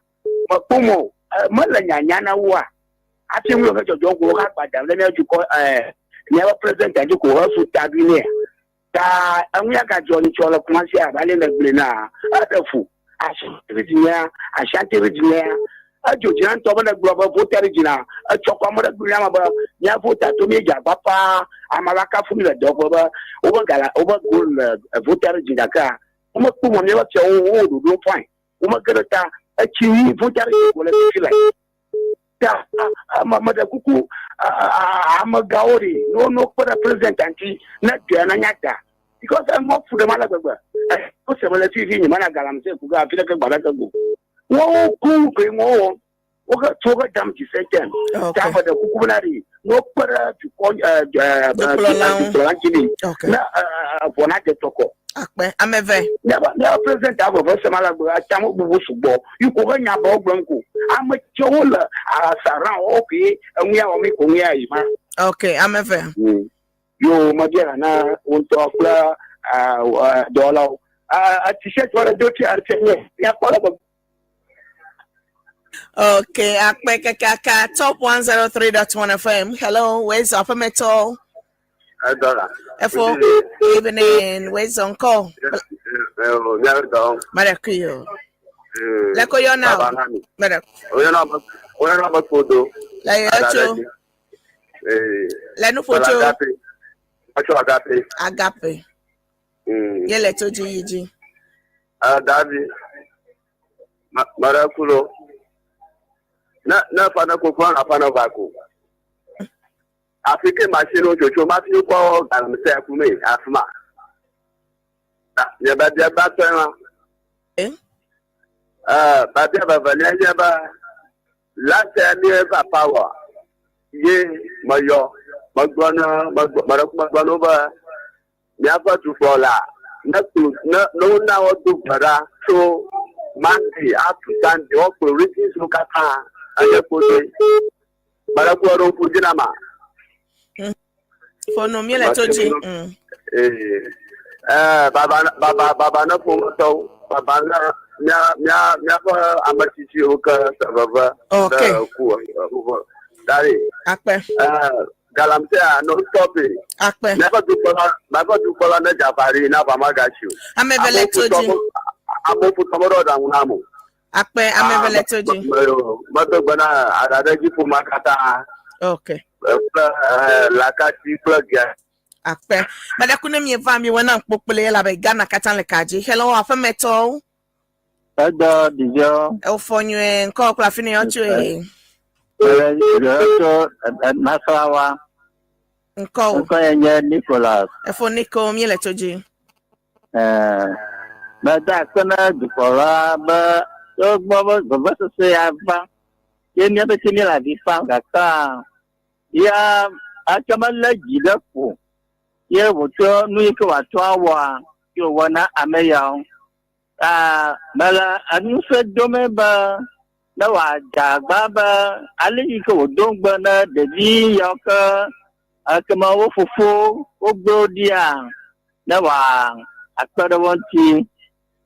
mekpɔ mo mele nyanya na woa. Hafi ŋu he dzɔdzɔ ko woha gbadam ɖe míaƒe dukɔ ɛɛ míaƒe president dzi ko hefu taɖui nɛ. Ta enu ya gadzɔ nyitsɔ le Kumasi abe ale le gblɔe na eɖe fu. Ashanti region ya Ashanti region ya edzo dzi na ŋutɔ be ne gblɔ be Volta region a etsɔ kɔ ame ɖe gblɔ na me be mía Volta to míedze agbagba ame la kafu mi le dɔƒe be wobe gala wobe gol le Volta region gakea womekpɔ mɔ míaƒe fiawo wo ɖoɖo fine womege ɖe ta etsi yi Volta region ko le fifi le ta ame meɖe kuku amegãwo ɖi ne wo kpe ɖe president ŋuti ne dɔa nanya da because emɔ fu ɖe ma le gbegbe wose me le fifi nye mana galamsey ku ge afi ɖeke gba ɖeke go wɔwo ku koe ŋuwo wɔm wohe tso wohe dam dzi sɛntɛn ta meɖe kuku bena ɖi ne wokpe ɖe dukɔ Dukplɔla ŋu. dukplɔla ŋuti ɖi ne ʋɔ na dze tɔkɔ Akpe. Ame ve. míaƒe president aveve sema le gbe atame bubu sugbɔ yi ko he nya bawo gblɔm ko ame tsewo le asara wo ke enu ya wɔm ko nu ya yi ma. Okay. Ame ve. Yo mebia na wo ŋutɔ kple dɔwɔlawo t-shirt wɔ ɖe do tia tia nye míakpɔ le gbɔ. Okay. Akpe kakaka. Top 103.1 FM. Hello. Where's Apemeto? Edɔla. Efo. Evening. Where's Uncle? Marakuyo. Leko yo now. Mara. Oyana be kodo. Le yocho. Le nu foto. Agape. Atsɔ agape. Agape. Yele to ji yi ji. Davi. Marakulo. Ne ne fana ko fana fana va ko. Afike machine tsotso ma fi kɔ galamsey kume afima. Nye babia ba tɔ ma. Eh? Babia vevelia nye be last mi va power ye meyɔ megblɔ na megblɔ megblɔ na wo be míaƒe dukplɔla ne kplo ne ne wona wodo gbe ɖa tso Monday up to Sunday wokplɔ regions wo katã enye kpodoe. Meɖe ku ɖo ŋku dzi na ma. Fono mi le to ji. Ee, baba baba baba ne ƒometɔwo baba na mía mía míaƒe ame tsitsiwo ke se veve ɖe ku woƒe dari. Akpe. Galamsey no stop it. Akpe. Míaƒe dukplɔla míaƒe dukplɔla ne dzafari na va magatsi o. Ame ve le to dzi. Amewo ƒutɔ meɖo aɖaŋu na ame o. Akpe. Ame ve le to dzi. Medo gbe na aɖaɖedzi ƒomea katã. Okay. Kple lakati kple gia. Akpe. Meɖe ku ne mieva mi wɔ na kpokple elabe Ghana katã le ka dzi. Hello aƒemetɔwo. Edɔ dzidzɔ. Ewofɔ nyuie ŋkɔ kple afi ne yɔ tsoe. Tso Nasarawa. Ŋkɔ wo. Ŋkɔ ye nye Nicholas. Efo Nico mi le to dzi. Meda akpe na dukplɔla be togbɔ be vevesese ya va ye míaƒe ti míele avi fam gake ya etsɔ melé dzi ɖe ƒo ye wòtsɔ nu yi ke wòatsɔ awɔa ye wòwɔ na ame yawo. Mele ŋusẽ dome be ne wòadze agba be ale yi ke wòdo ŋugbe ne ɖevi yawo ke ekema wo fofo wogblẽ wo ɖia ne wòa akpe ɖe wo ŋuti.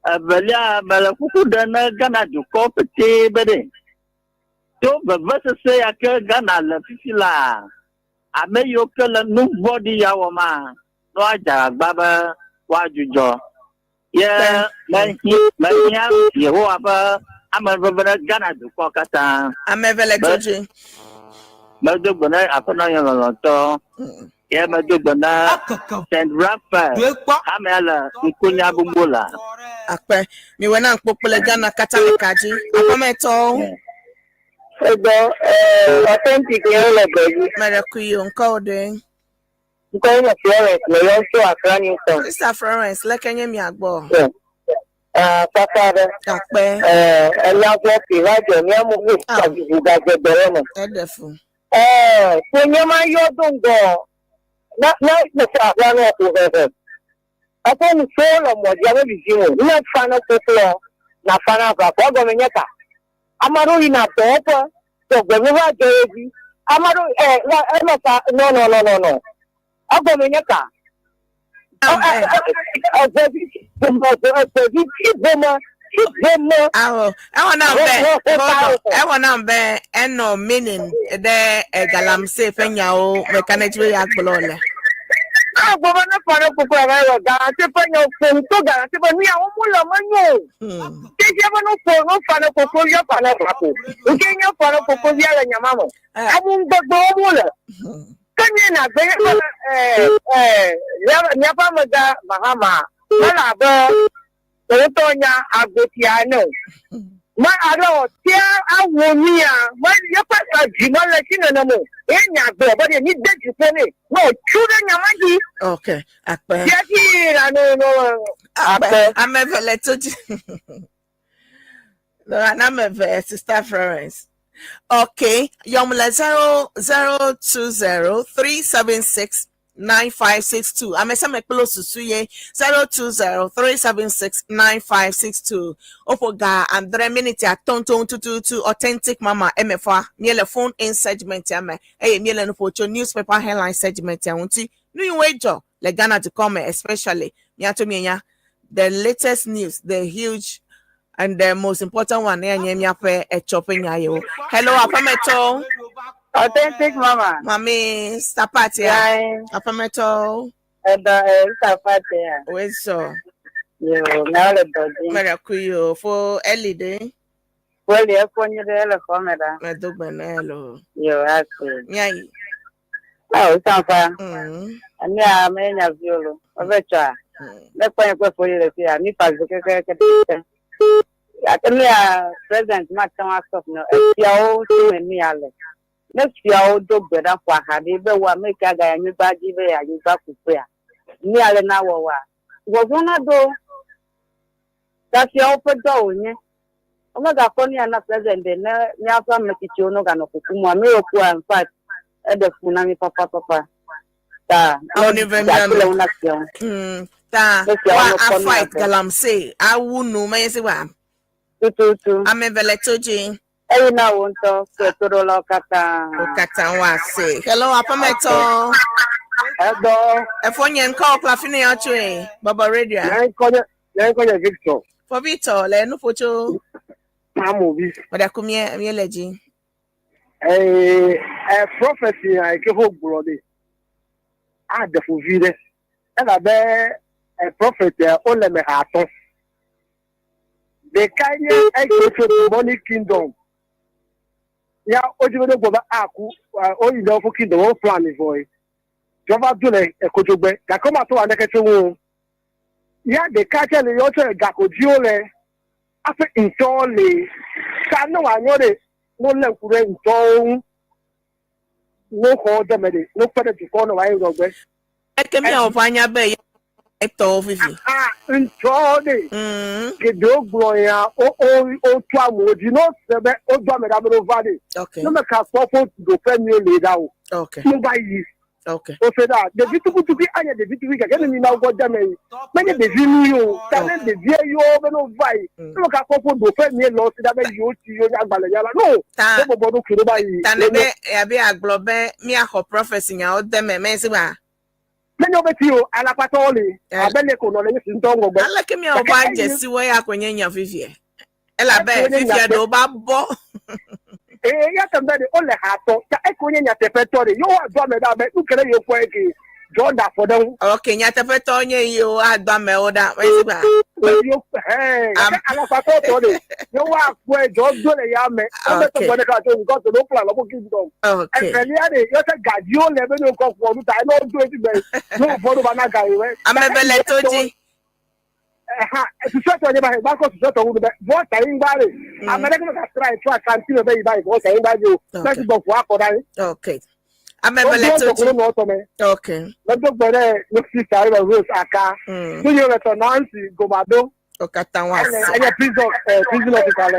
Evelia mele kuku ɖe ne Ghana dukɔ pete be ɖe to vevesese ya ke Ghana le fifi la ame yiwo ke le nu vɔ̃ɖi ya wɔma ne woadze agbagba be woadzudzɔ. Ye mehiã Yehowa ƒe amenuveve ɖe Ghana dukɔ katã. Ame ve le to dzi. Medo gbe na aƒenɔ nye lɔlɔ̃tɔ. Ye medo gbe na St. Raphael hamea le Nkonya gbogbo la. Akpe. Miwɔ na ŋkpɔ kple Ghana katã le ka dzi. Aƒemetɔwo. Egbɔ authentic yɛn le gbe dzi. Mɛrɛ kui o ŋkɔ wo ɖe. Ŋkɔ nye Florence le yɔm tso Accra New Town. Sister Florence leke nye mia gbɔ. Fafa ɖe. Akpe. Enya vɔ si va dzɔ mía mo ŋu ʋu gadze gbe ɖe me. Eɖe fu. Ko nye ma yɔ do ŋgɔ na na kpɔkpɔ aʋa nɔ ƒo hehe. Eƒe nuƒowo le mɔ dzi abe vivi o. Ne fa ne kpokplɔ na fa na aʋa kɔ egɔme nye ka. Ame aɖewo yina dɔwɔƒe dzɔgbevɔ̃e va dzɔ wo dzi. Ame aɖewo ɛ va enɔ fa nɔ nɔ nɔ nɔ nɔ. Egɔme nye ka. Evevi evevi tsi bome tsi bome. Awo ewɔ nam be hold on ewɔ nam be enɔ meaning ɖe galamsey ƒe nyawo me ka ne dzi be yeagblɔ le. Agbo be ne fa ne koko ava yɔ galamsey ƒe nyawo ƒo nu to galamsey ƒe nu ya wo mu le menyo o. Tete be no ƒo no fa ne koko via fa ne va ko. Nke nye fa ne koko via le nyama me. Amu ŋgbegbe wo mu le. Ke nye na gbe nye be miaƒe amegã Mahama mele abe wòŋutɔ nya agbotia ene o. Me alo tia awu nu ya me yeƒe dzi mele esi nenem o. Ye nya gblɔ be ɖe mi de dzi ƒo nɛ ne wòtsu ɖe nya ma dzi. Ok, akpe. Tia dzi la no no. Akpe. Ame eve le to dzi. No, ame eve, Sister Florence. Okay, yɔm le 0020376 9562. Ame sia ame kple susu ye 020 376 9562. Oƒo ga 7 minute atɔ̃ tututu authentic mama emefa. Miele phone in segment ya me. Eye miele nuƒo tso newspaper headline segment ya ŋuti. Nu yiwoe dzɔ le Ghana dukɔ me especially miato mienya the latest news, the huge and the most important one ya nye miaƒe etsɔ ƒe nya yewo. Hello, aƒemetɔ. Authentic mama. Mami Sapatia. Yai. Aƒemetɔ. Ɛdɔ Sapatia. Wezo. Yo, na le dɔ dzi. Mɛrɛ kuyo fo Eli de. Weli efo nyi ɖe ele xɔ me ɖa. Mɛdo gbe na elo. Yo, ase. Miayi. Awo sanfa. Enia me nya violo. Ove tsɔa. Ne kpɔ nye kpe fo yi le fia, mi fa zo keke keke. Ate nu ya president ma te ŋu asɔ no efiawo si me nu ya le. Ne fiawo do gbe ɖa ƒo aha ɖi be wo ame ke aga anyigba dzi be anyigba kuƒea. Nu ya le na wɔwɔa. Vɔvɔ̃ na do. Ta fiawo ƒe dɔ wònye. Womegakpɔ nu ya na president ɖe ne míaƒe ame tsitsiwo no ganɔ kukum o. Ame yiwo kua in fact eɖe fu na mi papapapa. Ta Awo ne ve mia le wo na fiawo. Ta Ne fiawo wa no a kpɔ nu ya fight ƒe. galamsey awu nu menye se wa. Tututu. Ame eve le to dzi. Eyi na wo ŋutɔ kple toɖolawo katã. Wo katã wa se. Hello, aƒemetɔ. Ɛdɔ. Efo nye ŋkɔ kple afi ne ya tsoe. Bɔbɔ radio. Nye ŋkɔ nye Victor. Fɔ Victor le nuƒo tso. Amobi. Mɛɖe ku mie mie le dzi. Ee, ɛ prophecy ya yi ke ho gblɔ ɖe. Aɖe fu vi ɖe. Elabe ɛ prophet ya wole me ha atɔ̃. Ɖeka nye eke tso demonic kingdom. Ya wodzi be ne gbɔ be aku woyi ɖe woƒe kingdom wo plan vɔ ye. Dzɔ va do le ekodzogbe gake womato wɔ aneke tso ŋu o. Ya ɖeka tse le yɔ tse le gakodziwo le aƒe ŋutɔ le ta ne wòanyɔ ɖe ne wolé ŋku ɖe ŋutɔwo ŋu ne woxɔ wo de me ɖe ne wokpe ɖe dukɔ ne wòayi ŋgɔgbe. Eke miawo ƒe anya be ye etɔwo fifi. Ah, ŋutɔ ɖe geɖewo gblɔ ya wo wo wotu amewo dzi ne wose be wodo ame ɖe ame ɖewo va ɖe. Ne meka kpɔ ƒe ɖoƒe mi le ɖa o. Ne va yi. Wose ɖa ɖevi tukutukui anye ɖevi tukui gake ne mi na wo gbɔ de me yi menye ɖevi nu yi o ta ne ɖevia yɔ be ne wova yi ne meka kpɔ ƒe ɖoƒe mi le wo si ɖa be yewo tsi yewo nye agbalẽ nyala no Ta ne bɔbɔ ɖokui ɖo va yi. Ta ne be yabe agblɔ be miaxɔ prophecy nyawo de me menye se wa. Menye wo be ti o alakpatɔwo li abe le ko nɔ le Yesu ŋutɔ ŋgɔgbe. Aleke miawo va dze si wo ya ko nye nya fifia. Elabe fifia ɖewo va bɔ. Ee ya tɛm be ɖe wole ha tɔ ta eke wonye nyateƒetɔ ɖe yewo ado ame ɖa be nu ke ɖe yewo kpɔ eke dzɔ da afɔ ɖe ŋu. Ok, nyateƒetɔ nye yewo ado amewo ɖa menye se wa. Yewo hɛn gake alakpatɔ tɔ ɖe yewo akpɔe dzɔ do le ya me. Wo be tɔgbɔ ɖe ka tso because no plan lɔbɔ kingdom. Evelia ɖe yɔ se gadziwo le be ne wokɔ ƒo nu ta ne wodo esi gbe ne wofɔ ɖo ba na ga yi wɛ. Ame eve le to dzi. Ɛha susɔtɔ nye ba he gbakɔ susɔtɔ wu be vɔta yi ŋgba le. Ame ɖe ke me ka tra yi tra kanti me be yi ba yi vɔta yi ŋgba dzi o. Okay. Mɛsi gbɔ ƒo akɔ ɖa yi. Okay. Ame eve le to dzi. Nɔ tɔ me. Okay. Medo gbe ɖe ne sista yi be Rose Aka. Nu yi le tɔ Nancy Gomado. Wo katã woase. Enye prison prison officer le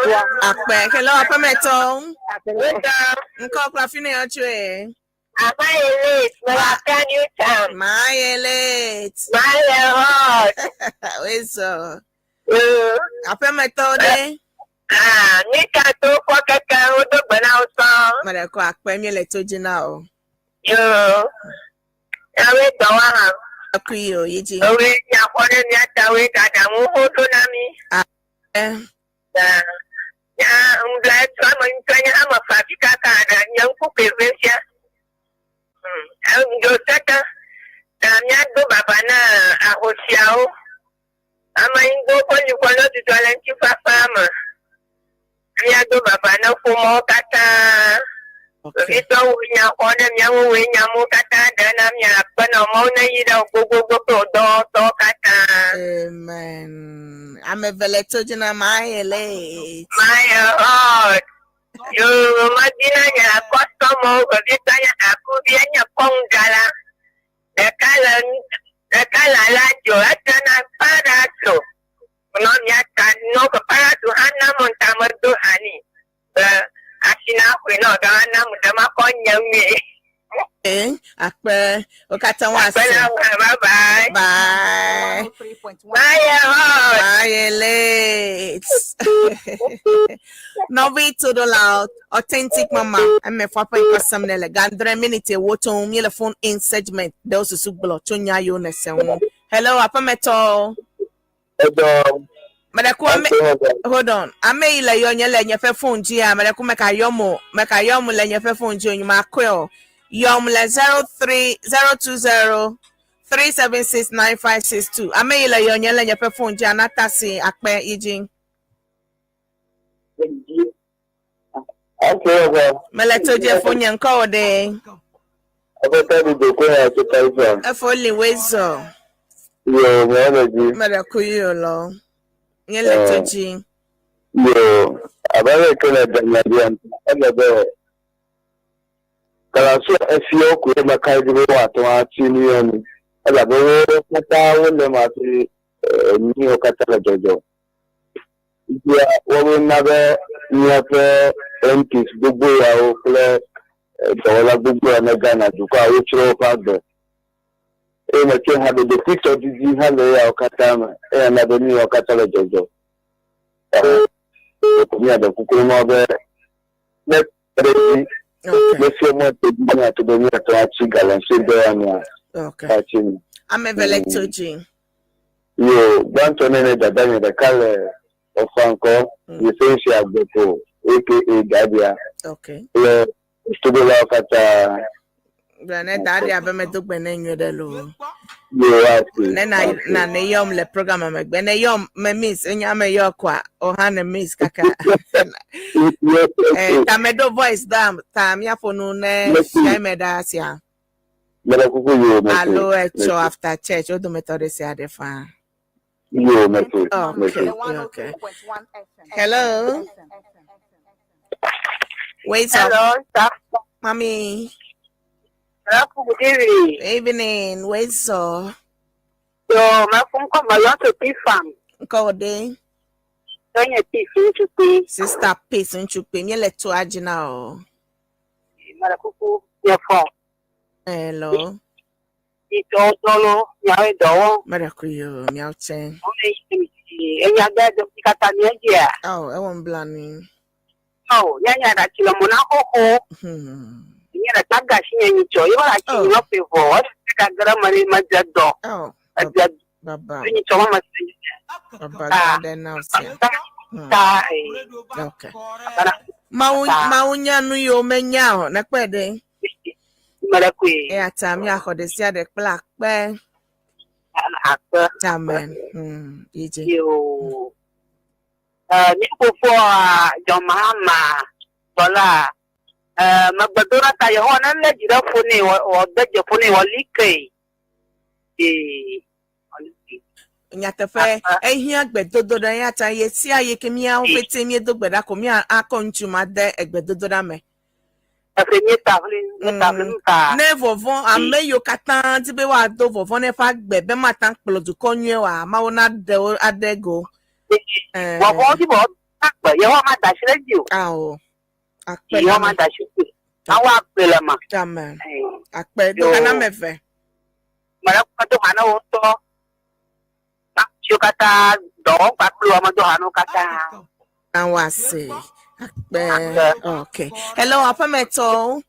Toa. Akpe. Hello aƒemetɔ. Ŋkɔ kple afi ne yɔ tsoe. Am I late? Malaka New Town. My late. My hot. Wezo. Aƒemetɔ ɖe. Ah, mi ka to kpɔ keke wodo gbe na wo sɔŋ. Meɖe kɔ akpe mi le to dzi na o. Yo. Yawe dɔ wa hã. Akui o yi dzi. Ewe nyaxɔ ɖe mía ta woe gaɖaŋu ho ɖo na mi. Eh. Ya, ya ŋdɔ etsɔ ame ŋutɔ nye ame fa fi kaka ɖe nye ŋku koe ve fia. Ŋdɔ tete ta míado baba na ahosiawo. Ame ŋgbo ƒe liƒo ne dudɔ le ŋutifafa me. Míado baba na ƒomewo katã. Vevitɔwo nya xɔ ɖe míawo woe nyamewo katã ɖe na mía akpe na Mawu ne yi ɖe gbogbogbò kple dɔwɔtɔwo katã. Amen. Ame eve le to dzi na my late. My heart. Yo, medina nye akɔsɔmɔwo vevitɔ nye akuvi enye kɔŋdzala. Ɖeka le ɖeka le aladzo etena paraso. Nɔ mía ta nɔ ke paraso hã nam ŋutame do hani. Be asi na ƒoe nɔ gama nam ɖe makɔ nye ŋue. Eh, akpe. Wo katã woase. Akpe na wo hã, bye bye. Bye. Bye, hot. Bye, late. Nɔvi to the loud, authentic mama. Ame fɔ aƒe ŋkɔsem ne le gandre minute ewo tso mi le phone in segment ɖe wo susu gblɔ tso nya yiwo nèse ŋu. Hello, aƒemetɔ. Edɔ. Meɖe ku ame hold on. Ame yi le yɔ nye le nye ƒe phone dzia, meɖe ku meka yɔm o. Meka yɔm le nye ƒe phone dzi o, nyuma kɔe o. Yɔm le 03 020 376 9562. Ame yi le yɔ nye le nye ƒe phone dzia, natasi akpe yi dzi. Okay, okay. Mele to dzi efo nye ŋkɔ wo ɖe. Aƒetɔ ɖi do ko ya tso California. Efo li wezɔ. Yo, me le dzi. Meɖe ku yi o lɔ. Nye le to dzi. Yo, abe ale ke le danya dzia, ele be kalaso efiawo koe meka dzi be woate ŋu atsi nu ya nu. Elabe wo katã wole eme hafi nu yiwo katã le dzɔdzɔm. Fifia woawoe na be míaƒe MPs gbogbo yawo kple dɔwɔla gbogbo yawo ne Ghana dukɔa wotsrɔ̃ woƒe agbe. Eye metsɔe hã be ɖokuitɔdidi hã le eyawo katã me. Eya na be nu yawo katã le dzɔdzɔm. Ɖeko míaɖe kuku na Mawu be ne ɖe edzi, ne fia mɔ te dzi míato be míate ŋu atsi galamsey dɔ ya nua, Okay. woatsi nu. Ame eve le to dzi. Yo, gbãtɔ nɛ ne dada nye ɖeka le Ɔfankɔ, Yesensi Agbeko aka Dadia Okay. kple Togolawo katã. Gblɔ ne daɖia be medo gbe ne nyuie ɖe loo. Yo, ase. Ne na na ne yɔm le program megbe ne yɔm me miss enya me yɔ koa o hã ne miss kaka. Eh, ta me do voice dam ta míaƒo nu ne fia me ɖa sia. Mele kuku yo, mese. Alo etsɔ after church wo dometɔ ɖe sia ɖe faa. Yo, mese. Okay, Mese. okay. Hello. Wait up. Hello, sir. Mommy. Hello, good evening. Evening. Wait so. Yo, my phone call my lot of farm. Ŋkɔ ɖe. Donye peace nchukwu. Sister Peace Nchukpe. Míele to adzi na o. Mele kuku nye fɔ. Hello. Itɔ tɔlo nyawe dɔwɔ. Meɖe ku yo miawo tse. Wole yi enya gbe do kata mía dzia. Oh, ewɔ nublanui. Oh, nyanya ɖe atsi le mo na xoxo. Nye ɖeka gasi nye nyitsɔ. Ye wala atsi nyɔ ƒe vɔ. Ɔsi gage ɖe me ɖe medze dɔ. Oh. Edze Baba. nyitsɔ ma me se. Baba gã ɖe na wo sia. Ta ee. Okay. Mawu Mawu nya nu yiwo menya o nekpɔe ɖe. Meɖe koe. Eya ta míaxɔ ɖe sia ɖe kple akpe. Akpe. Amen. Yi dzi. Yo. Mi fofoa John Mahama gbɔla megbedoɖa ta Yehowa ne lé dzi ɖe ƒo nɛ wòde dze ƒo nɛ wòali ke. Ee. Nyateƒe, ehiã gbedodoɖa eya ta ɣe sia ɣi ke míawo ƒete míedo gbe ɖa ko mía akɔ ŋutsu ma de egbedodoɖa me. Efe míeta ʋli, míeta ʋli nu ta. Ne vɔvɔ̃, ame yiwo katã di be woado vɔvɔ̃ na eƒe agbe be mate ŋu akplɔ dukɔ nyuie oa, Mawu naɖe wo aɖe go. Vɔvɔ̃ di be woado agbe, Yehowa mada asi ɖe edzi o. Ao. Akpe Yehowa mada asi ɖe edzi o. Mawu akpe le eme. Amen. Akpe. Do ha na ame eve. Mele kpɔ do ha na wo ŋutɔ. Siwo katã dɔ wɔm kpakple wo ame do ha na wo katã. Awase. Akpe. Okay. Hello, aƒemetɔwo.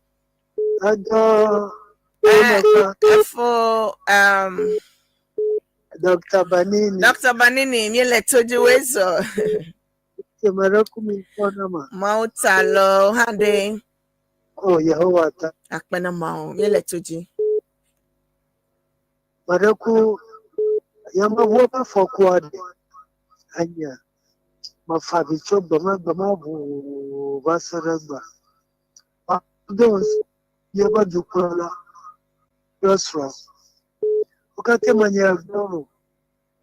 Adɔ. Efo um Dr. Banini. Dr. Banini, míele to dzi woe zɔ. Tsemeɖeku mi kpɔ na ma. Mawu ta lɔ hã ɖe. O Yehowa ta. Akpe na Mawu, míele to dzi. Meɖeku yameʋua ƒe afɔkua ɖe enye mefa avi tso gbemagbe ma ʋuu va se ɖe egbea. Do míaƒe dukplɔla kple srɔ̃. Wo katã menye egbe o.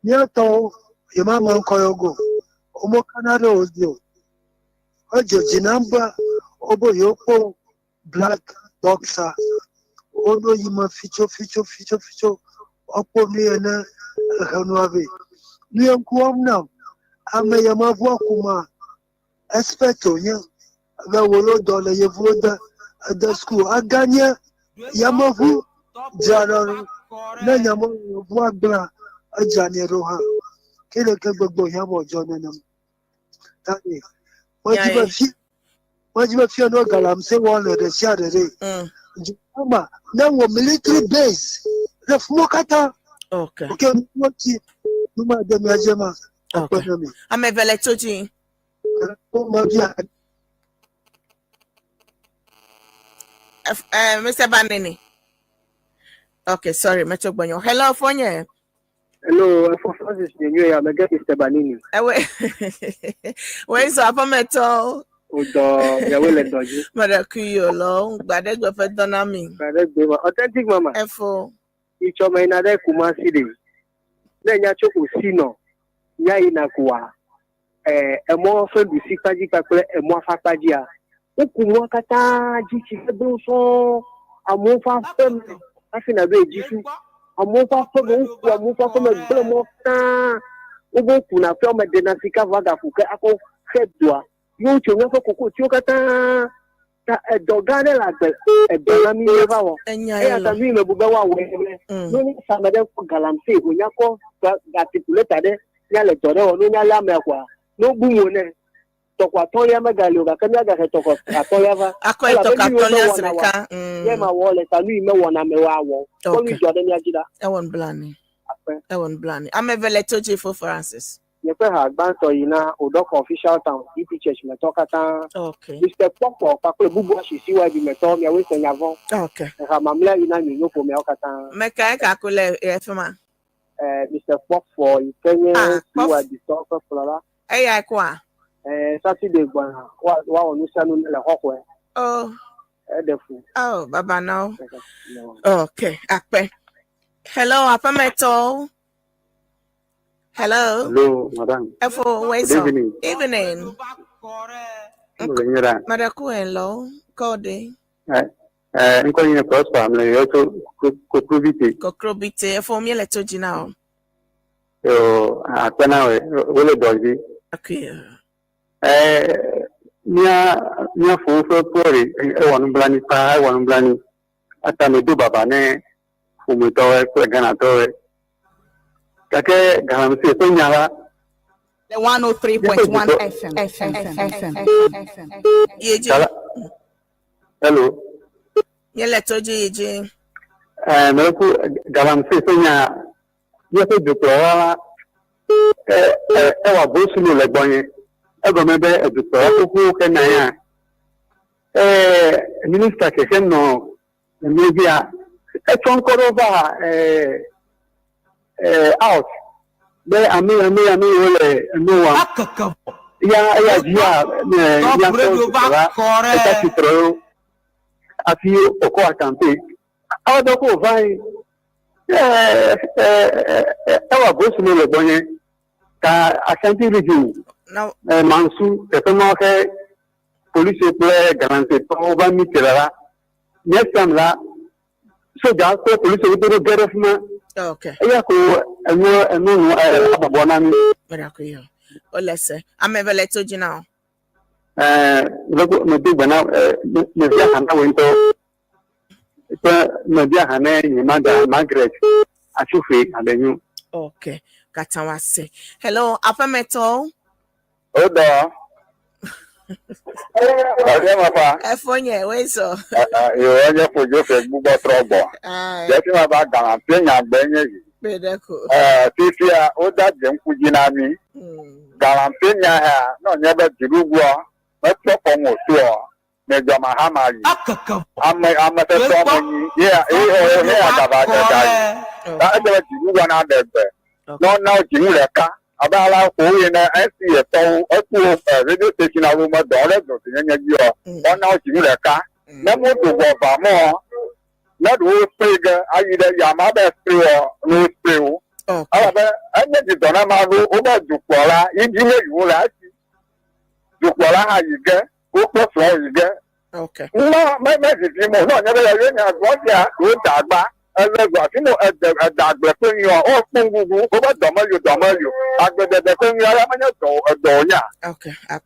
Mía tɔwo yemame ŋkɔ yɔ go. Womekana ɖe wo dzi o. Edzɔ dzi nam be wobe yewokpɔ black boxer woɖo yi me fitso fitso fitso fitso woakpɔ nu ye ne ehe nua vɛ. Nu ye ŋku wɔm nam ame ya meʋua kuma expert wònye be wòlo dɔ le yevuwo de ede school aganye yameʋu dzraɖa ne yameʋua gblẽa edzranɛ ɖo hã. Ke ɖeke gbegbe wòhiã be wòadzɔ nenem. Ta ɖe medi be fi medi be fia no galamsey wɔm le ɖe sia ɖe ɖe. Ama ne wɔ military base le fumɔ katã. Okay. Okay, nuwo ti nu ma de mia dze ma. Okay. Ame eve le to dzi. Mr. Banini. Okay, sorry, metsɔ gbɔnyɔ. Hello, fonye. Hello, Efo Francis nye ya mege Mr. Banini. Ewe, wei zɔ aƒemetɔwo. Wodɔ miawoe le dɔ dzi. Meɖe kui o lɔ, gbaɖegbe ƒe dɔ na mi. Gbaɖegbe ma, authentic mama. Efo. Itsɔ me yina ɖe Kumasi ɖe. Ne nya tso osi nɔ, nya yina koa, eh, emɔ ƒe ɖusi kpadzi kpakple emɔa ƒe akpa dzia, woku mɔa katã dzi tsi gbegblẽwo sɔŋ. Amewo ƒe aƒe me hafi nàɖo edzi su. Amewo ƒe aƒe me, woku amewo ƒe aƒe me gblẽ mɔ katã. Wobe wokuna aƒeawo me ɖena sika vɔ agaku ke akɔ xe doa. Ye wotso míaƒe kokotiwo katã. Ta edɔ gã aɖe le agbe edɔ na mí míeva wɔ. Eya ta nu yi mebu be woawɔe nye be ne wonye ame ɖe kpɔ galamsey wònya kɔ atikuleta ɖe míale dɔ ɖe wɔ ne wonya lé amea koa, ne wobu mo nɛ tɔkɔ atɔ̃lia megali o gake míagahe tɔkɔ atɔ̃lia va. Akɔe Elabe tɔkɔ nu yiwo atɔ̃lia zi mewɔna ɖeka. wa ye mawɔ le ta nu yi mewɔna me woawɔ. Kpɔ nu yi dzɔ ɖe mía dzi ɖa. Ewɔ nublanui. Akpe. Ewɔ nublanui. Ame eve le to dzi fo Francis. Nye ƒe ha gbãtɔ yi na Odɔkɔ Official Town EP Church me tɔ katã. Okay. Mister Kpɔkpɔ kpakple Bubua si CYB me tɔ miawoe se nya vɔ̃. Okay. Eha mamlɛa yi na Nyonyo ƒomeawo katã. Mekae kako le efi ma? Eh, Mister Kpɔkpɔ yi ke nye Ah, Kpɔf- CYB tɔ ƒe kplɔla. Eyae koa? Eh, Saturday gbɔna woawɔ nusianu ne le xɔxɔe. Oh. Eɖe fu. Oh, baba na wo. Okay, akpe. Hello, aƒemetɔwo. Hello. Hello, madam. Efo Good wezo. evening. Evening. Mo le nyra. Madaku hello. Kode. Eh, eh, nkɔ nyina Prosper, mle yɔ tso Kokrobite. Kokrobite. Efo mi le to dzi na o. Yo, akpe na wo, wole dɔ dzi. Okay. Eh, mía mía fo ƒe kpɔri ewɔ nublanui paa, ewɔ nublanui. Ata me do baba ne ƒometɔwoe kple Ghanatɔwoe. Gake galamsey ƒe nya la, The 103.1 FM. FM. FM. FM. Yeji. Gala, hello. Míele to dzi yi dzi. Eh, mele ku galamsey ƒe nya, míaƒe dukplɔla la, ewɔ bosunu le gbɔnye. Egɔme be edukplɔla xoxo ke na ya. Eh, minista keke nɔ emevia, etsɔ ŋkɔ ɖo va eh, eh, out be ame ame ame yiwo le enu wɔm. Ya eya dzia ne míaƒe dukplɔla eta tsitre ɖo hafi wòkɔ wa campaign. Awɔ dɔ ko wòva yi. Ɛɛ ɛɛ ɛwɔ voice le gbɔnye ka Ashanti region Na ɛ Mansu teƒe ma ke polisi kple galamseytɔwo va meet le la. Next time la soja kple polisiwo do ɖo ge ɖe fi ma. Eya ko enu enu nu ɛ abɔbɔ na mi. Miracle yo. Ole se. Ame vele to dzi na o. Ɛɛ loko medo gbe na ɛ mevia ha na wo ŋutɔ. Kple mevia ha ne nye mada Margaret Atsuƒe Abenyu. Okay. Katã wa se. Hello, aƒemetɔwo. O dɔ. Ɛfɛ ma fa. Efo nye wezɔ. Yo enye ƒodzo fe gbugbɔ trɔ gbɔ. Jesi ma va galamsey nyagbe nye zi. Kpe ɖe ko. Ɛɛ fifia woda dze ŋku dzi na mi. Galamsey nya hea ne wònye be dziɖuɖua mekpɔ kɔm wòtoa medzɔ mahama yi. Ame ame sesẽ ame nyi ye ye ye agava ga yi. Ta edze be dziɖuɖua naɖe gbe. Ne wona wo dzinu ɖeka abe ale ko woyi ne NCA tɔwo eku radio station alo me dɔ ɖe dzɔdzɔenyenye dzi ɔ, woana wo dzinu ɖeka. Ne moto gbɔ va mɔ ne ɖe wo spray ge ayi ɖe yame abe spray wɔ ne wo spray wo. Elabe enye dzidzɔ na ame aɖewo wobe dukplɔla yi dzi ne yewo le esi dukplɔla hã yi ge wokple srɔ̃wo yi ge. Numa me me vivi mo ne wònye be yewo nya zɔ sia yewo da agba ele zɔ afi mo ede ede agble kple nyuia wo kpɔ ŋgugu wobe dɔ meli o dɔ meli o agbledede kple nyuia ya menye dɔ edɔ wònya.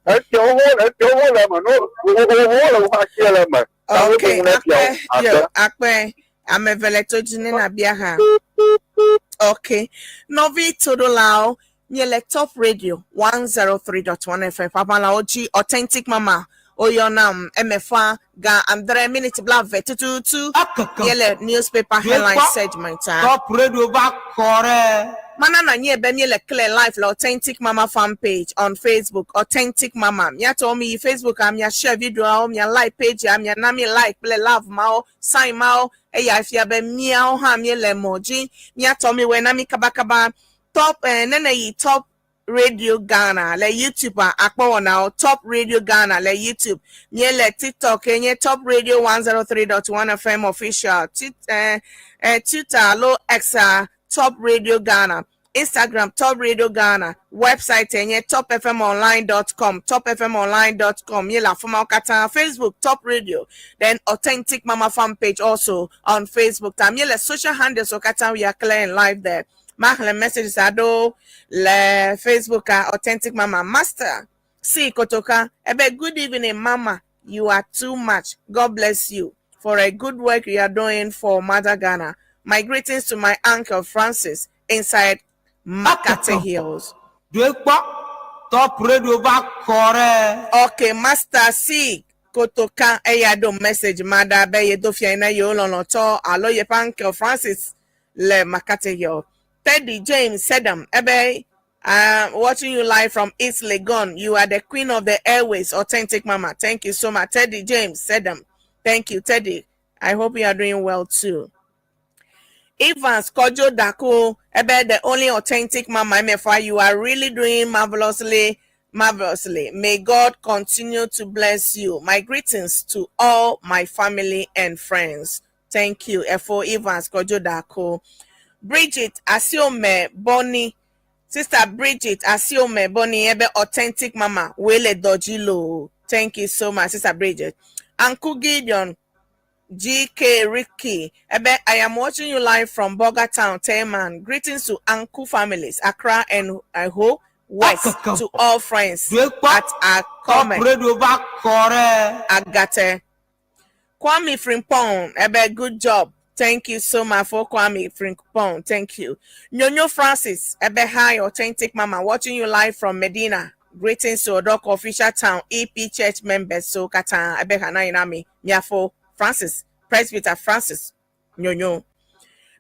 Esiawo ho esiawo ho le eme no wo wo le woƒe asie le eme. Ta wo Okay, ŋu ne fiawo akpe, yo, akpe. akpe. Ame eve le to dzi ne nabia ha. Okay. Nɔvi toɖolawo, miele Top Radio 103.1 FM ƒaƒãlawo dzi Authentic Mama woyɔnam emefa ga andre miniti blaeve tututu. Miele newspaper headline segment a. Top Radio va kɔ ɖe. Mana na nye be miele clear live le Authentic Mama fan page on Facebook Authentic Mama. Miatɔwo mi yi Facebook a mia share videoawo, mia like page a, mia na mi like kple love mawo, sign mawo eya fia be miawo hã miele mɔ dzi. Miatɔ mi wɔe na mi kabakaba. Top eh, nene yi Top Radio Ghana le YouTube a akpɔ wɔnawo Top Radio Ghana le YouTube. Miele TikTok enye Top Radio 103.1 FM official. Tit, eh, eh, Twitter alo X a Top Radio Ghana. Instagram Top Radio Ghana. Website enye topfmonline.com topfmonline.com. Miele afɔmawo katã. Facebook Top Radio. Then Authentic Mama fan page also on Facebook. Ta miele social handles wo katã we are clear and live there. Maxlẽ messages aɖewo le Facebook a Authentic Mama Master C Kotoka. Ebe good evening mama. You are too much. God bless you for a good work you are doing for Mother Ghana. My greetings to my uncle Francis inside Makate Hills. Doe kpɔ Top Radio va kɔ ɖe. Okay, Master C Kotoka eya ɖo message ma ɖa be yedo fia na yewo lɔlɔ̃tɔ alo yeƒe uncle Francis le Makate Hill. Teddy James Sedam ebe watching you live from East Legon. You are the queen of the airways, authentic mama. Thank you so much, Teddy James Sedam. Thank you, Teddy. I hope you are doing well too. Evans Kojo Dako, ebe the only authentic mama MFI. You are really doing marvelously, marvelously. May God continue to bless you. My greetings to all my family and friends. Thank you, F4 Evans Kojo Dako. Bridget Asiome Bonnie, Sister Bridget Asiome Bonnie, ebe authentic mama, Wele Dojilo. Thank you so much, Sister Bridget. Uncle Gideon GK Ricky. Ebe, I am watching you live from Burger Town, Teman. Greetings to Uncle families, Accra and Iho West, to all friends at Top Akome. Radio va kɔ ɖe. Agate. Kwame Frimpong, Ebe, good job. Thank you so much for Kwame Frimpong. Thank you. Nyonyo Francis, Ebe, hi, authentic mama, watching you live from Medina. Greetings to Odoko Official Town, EP Church members. So, Kata, Ebe, Hana Inami, Miafo, Francis, Presbyter Francis, Nyonyo.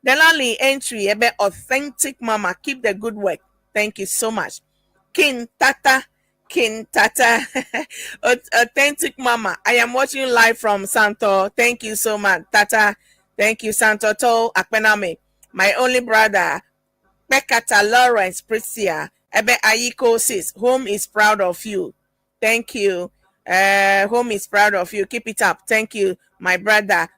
Delali entry, Ebe, authentic mama, keep the good work. Thank you so much. King Tata, King Tata, authentic mama. I am watching you live from Santo. Thank you so much, Tata. Thank you, Santo To Akpename. My only brother, Pekata Lawrence Prisia, Ebe Ayiko sis, home is proud of you. Thank you. Home is proud of you. Keep it up. Thank you, my brother.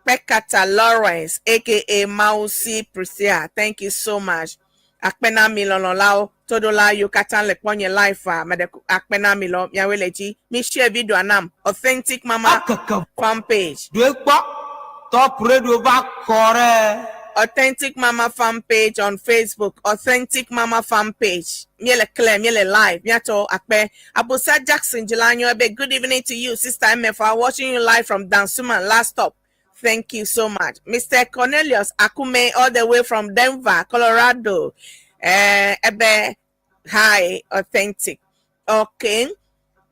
Akpekata Lawrence aka Mausi Priscilla. Thank you so much. Akpe na mi lɔlɔ̃lawo, toɖola yiwo katã le kpɔnye live a, meɖe akpe na mi lɔ miawoe le dzi. Mi share video nam Authentic Mama fan page. Ɖoe kpɔ, Top Radio va kɔ ɖe. Authentic Mama fan page on Facebook. Authentic Mama fan page. Miele clear, miele live. Miatsɔ akpe. Abusa Jackson Jilanyo ebe good evening to you, Sister MFR, watching you live from Dansoman, last stop. Thank you so much. Mr. Cornelius Akume, all the way from Denver, Colorado. Ebe, hi, authentic. Okay.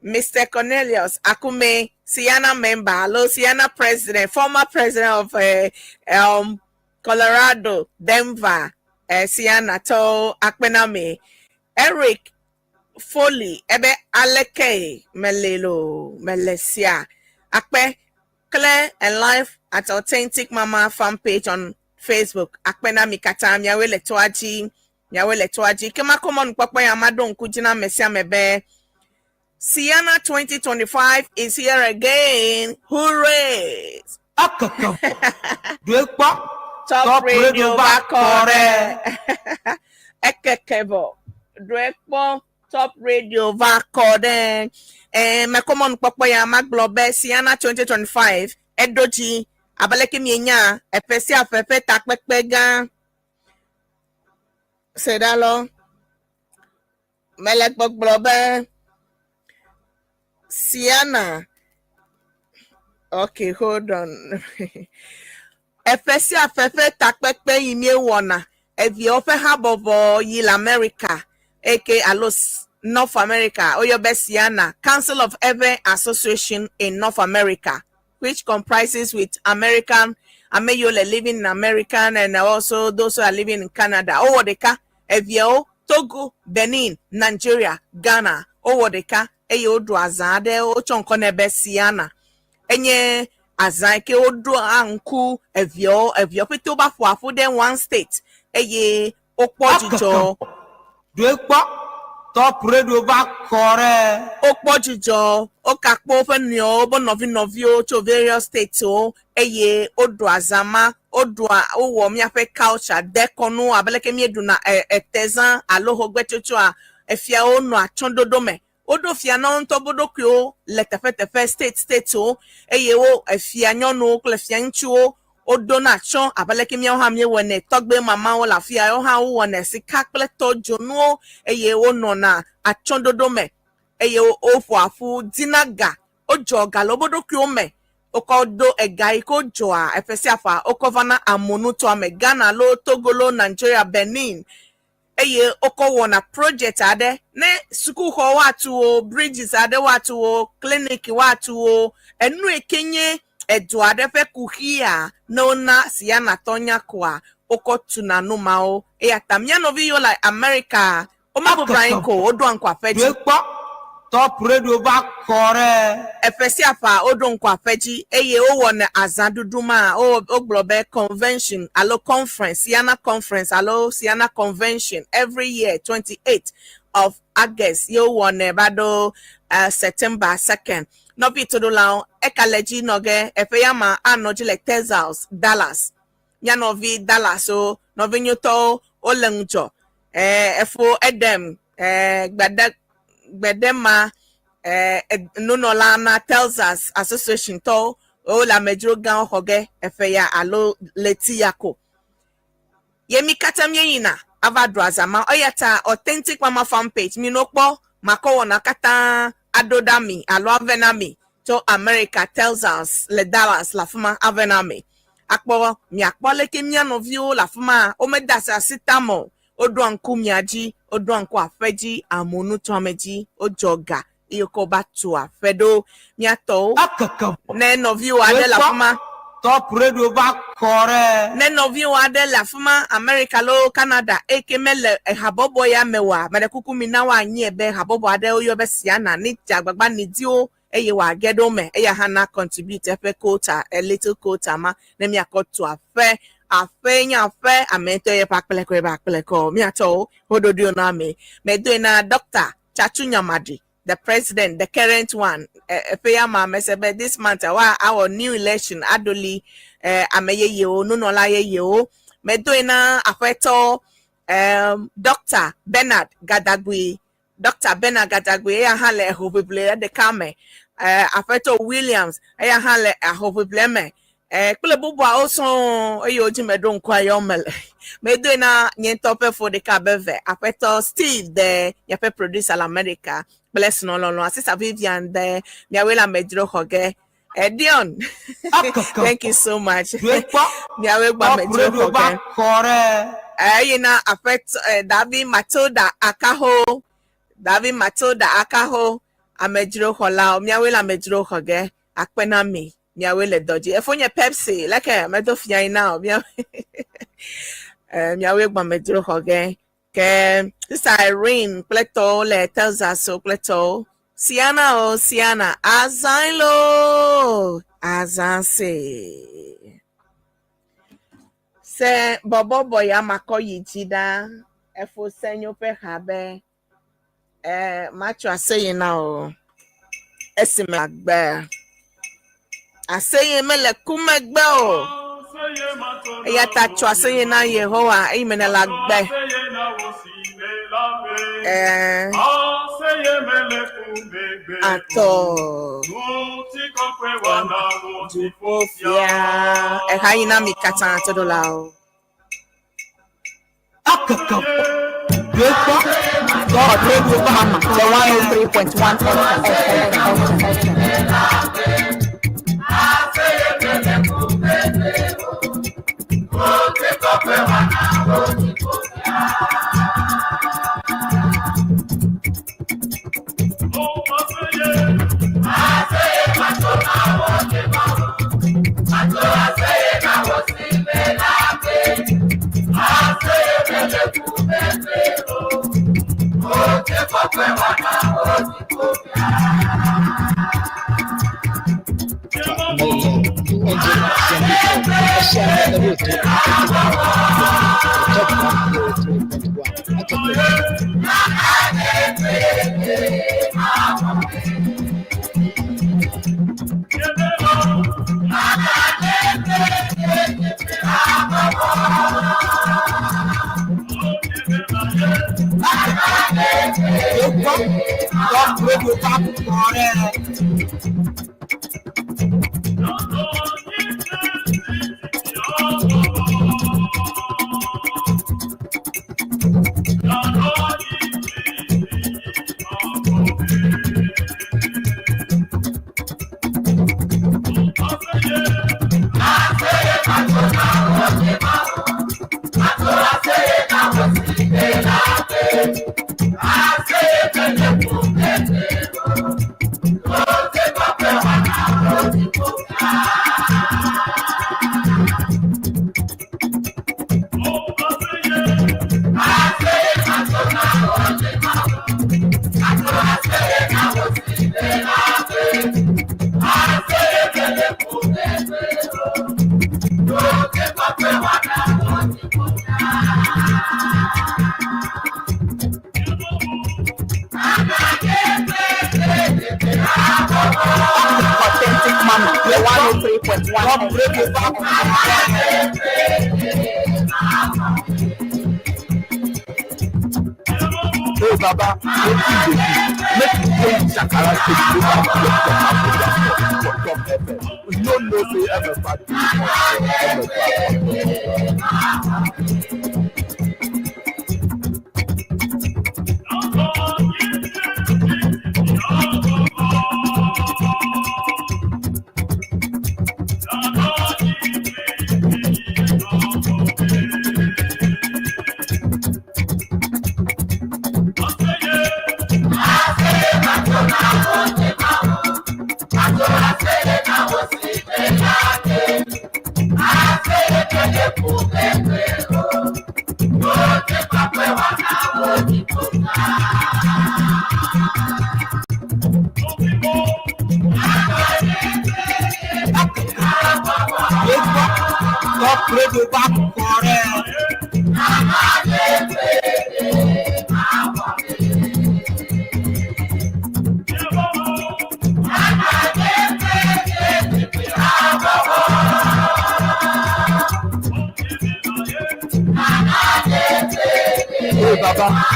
Mr. Cornelius Akume, Sienna member, hello, Sienna president, former president of Colorado, Denver, Sienna, to Akpename. Eric Foley, ebe aleke melelo, melesia. Akpe, clear and live at Authentic Mama fan page on Facebook. Akpe na mi katã miawoe le toa dzi, miawoe le toa dzi. Ke makɔ mɔnukpɔkpɔ ya maɖo ŋku dzi na ame sia ame be Sienna 2025 is here again. Hooray! Ekeke ɖoe kpɔ. Top Top Radio Radio va va kɔ kɔ ɖe. ɖe. Ekeke vɔ. Ɖoe kpɔ. Top Radio va kɔ ɖe. Eh, mekɔ mɔnukpɔkpɔ ya magblɔ be Sienna 2025 eɖo dzi abe leke mienya eƒe sia ƒe ƒe takpekpe gã. Se ɖa lɔ. Mele gbɔgblɔ be Sienna. Okay, hold on. Eƒe sia ƒe ƒe takpekpe yi míewɔna eviawo ƒe habɔbɔ yi le America eke alo North America woyɔ be Sienna Council of Ewe Association in North America, which comprises with American ame yiwo le living in American and also those who are living in Canada. Wowɔ ɖeka eviawo Togo, Benin, Nigeria, Ghana wowɔ ɖeka eye woɖu azã aɖe wotsɔ ŋkɔ nɛ be Sienna. Enye azã yi ke woɖo ŋku eviawo eviawo ƒete wova ƒo aƒu ɖe one state eye wokpɔ dzidzɔ. Ɖoe kpɔ. Top Radio va kɔ ɖe. Wokpɔ dzidzɔ, wokakpɔ woƒe nɔewo be nɔvi nɔviwo tso various states wo eye woɖu azã ma, woɖua wowɔ míaƒe culture dekɔnu abe leke míeɖuna etezã alo hogbetsotsoa efiawo nɔ atsyɔ̃ɖoɖo me. Woɖo fia na wo ŋutɔ be ɖokuiwo le teƒeteƒe state statewo eye wo efia nyɔnuwo kple fia ŋutsuwo woɖona atsyɔ̃ abe leke míawo hã míewɔnɛ tɔgbe mamawo le afi ya wo hã wowɔnɛ sika kple tɔ dzonuwo eye wonɔna atsyɔ̃ɖoɖo me eye woƒo aƒu dina ga wodzɔ ga le woƒe ɖokuiwo me wokɔ do ega yi ke wodzɔa eƒe sia ƒea wokɔ va na amonutoa me Ghana lo Togo lo Nigeria Benin eye wokɔ wɔna project aɖe ne sukuxɔ woatu wo bridges aɖe woatu wo clinic woatu wo enu yi ke nye edu aɖe ƒe kuxia ne wona Sienna tɔ nya koa wokɔ tuna nu mawo eya ta mía nɔvi yiwo le America womebɔbɔ anyi ko woɖoa ŋku aƒe dzi. Ɖoe kpɔ. Top Radio va kɔ ɖe. Eƒe sia ƒea woɖo ŋku aƒe dzi eye wowɔna azãɖuɖu ma wogblɔ be convention alo conference Sienna conference alo Sienna convention every year 28 of August ye wowɔnɛ va ɖo September 2nd. Nɔvi toɖolawo eka le dzi nɔ ge eƒe ya ma anɔ dzi le Texas Dallas. Mía nɔvi Dallas wo nɔvi nyotɔwo wole ŋudzɔ. Efo Edem gbede gbedema nunɔla na Texas Association tɔwo wole amedzro gãwo xɔ ge eƒe ya alo leti ya ko. Ye mi katã míeyina ava ɖu azã ma eya ta Authentic Mama fan page mi no kpɔ makɔ wɔna katã aɖo ɖa mi alo ave na mi tso America Texas le Dallas le afi ma ave na mi. Akpɔ miakpɔ leke mía nɔviwo le afi ma womede asi asi tame o. Woɖoa ŋku mia dzi, woɖoa ŋku aƒe dzi, amonutoame dzi, wodzɔ ga eye wokɔ va tu aƒe ɖo. Míatɔwo Ekeke ne nɔviwo aɖe le afi ma. Top Radio va kɔ ɖe. Ne nɔviwo aɖe le afi ma America lo Canada eke mele habɔbɔ ya me oa, meɖe kuku mi na woanyi be habɔbɔ aɖe woyɔ be Sienna ne dze agbagba ne di wo eye wòage ɖo me eya hã na contribute eƒe quota, a little quota ma ne míakɔ tu aƒe. Aƒe nye aƒe, ame ŋutɔ ye ƒe akplekɔ ye ƒe akplekɔ. Míatɔwo woɖoɖo na ame. Medoe na Dr. Tsatsu Nyamadi, the president, the current one. Eƒe ya ma mese be this month wa our new election adoli eh, ame yeyewo, nunɔla yeyewo. Medoe na aƒetɔ um, Dr. Bernard Gadagbui. Dr. Bernard Gadagbui, eya hã le hoʋiʋli ɖeka me. Eh, aƒetɔ Williams, eya hã le hoʋiʋli me. Eh, kple bubuawo sɔŋ eye wodzi meɖo ŋkua yɔ me le. Medoe na nye ŋutɔ ƒe fo ɖeka abe ve. Aƒetɔ Steve de míaƒe producer le America kple srɔ̃lɔlɔ̃a Sisa Vivian de miawoe le amedzro xɔ ge. Eh, Dion, thank you so much. Miawoe gbɔ amedzro xɔ ge. Eye na aƒetɔ eh, Davi Matilda Akaho, Davi Matilda Akaho, amedzro xɔlawo, miawoe le amedzro xɔ ge. Akpe na mi, miawoe le dɔ dzi. Efo nye Pepsi, leke medo fia yi na o, miawoe eh, miawoe gbɔ amedzro xɔ ge. Ke Sister Irene kple tɔwo le Texas o kple tɔwo. Siana o, Siana, azã lo, azã se. Se bɔbɔbɔ ya makɔ yi dzi ɖa. Efo se nyo ƒe ha be eh, matso aseye na o. Esime agbe. Aseye mele ku megbe o. Eya ta tso aseye na Yehowa eyi me nele agbe. Eh, atɔ. Dziƒofia. Eha yi na mi katã toɖolawo. Authentic Mama, the 103.1 FM. Authentic Mama, the 103.1 Hey Baba, wetin you dey do? Make you play Shakara take go and play for Africa for Top FM. We no know say MFR dey on MFR.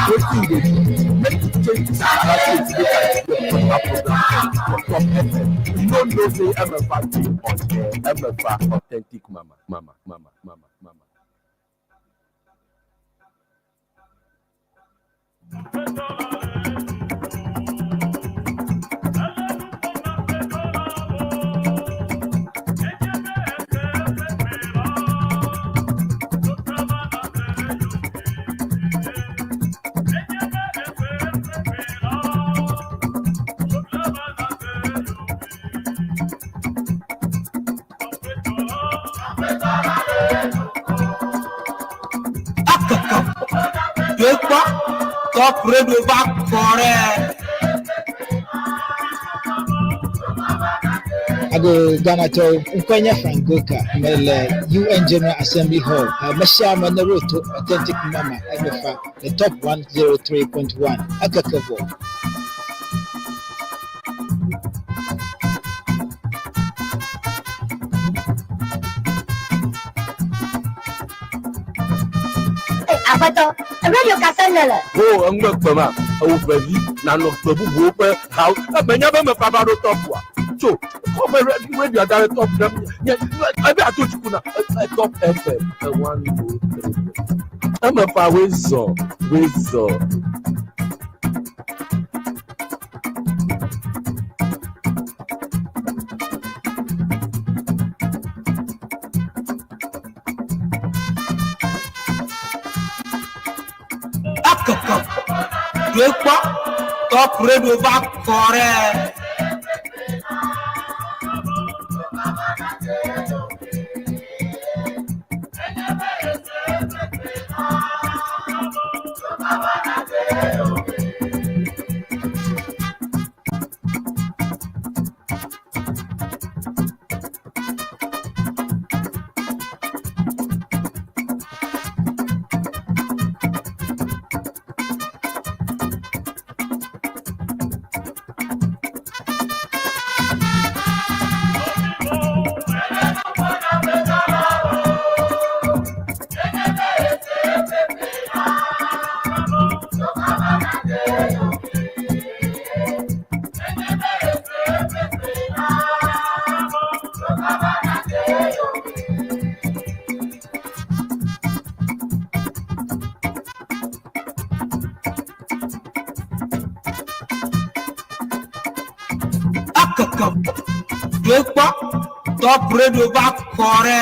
Wetin you dey do? Make you change Zamfara State make I hear proper program for Top FM. You no know say Emefa dey on air. Emefa authentic mama mama mama mama mama. Akeke Dukpɔ Top Radio va kɔ ɖe. Ago Ghanatɔwo, ŋkɔe nye Frank Goka, mele UN General Assembly Hall. Ame sia ame neɖo to Authentic Mama emefa le Top 103.1. Ekeke vɔ. Aƒetɔ, radio ka sem nèle? Ho eŋgbe kpe ma, ewo vevi nanɔ gbe bubuwo ƒe hawo. Emenya be mefa va ɖo tɔpua. Tso, kɔ ƒe radio da ɖe tɔp ɖe nye ebe ato dziku na Top FM 103. Emefa woe zɔ, woe zɔ. Ekeke Dukpɔ Top Radio va kɔ ɖe. Ekeke Dukpɔ Top Radio va kɔ ɖe.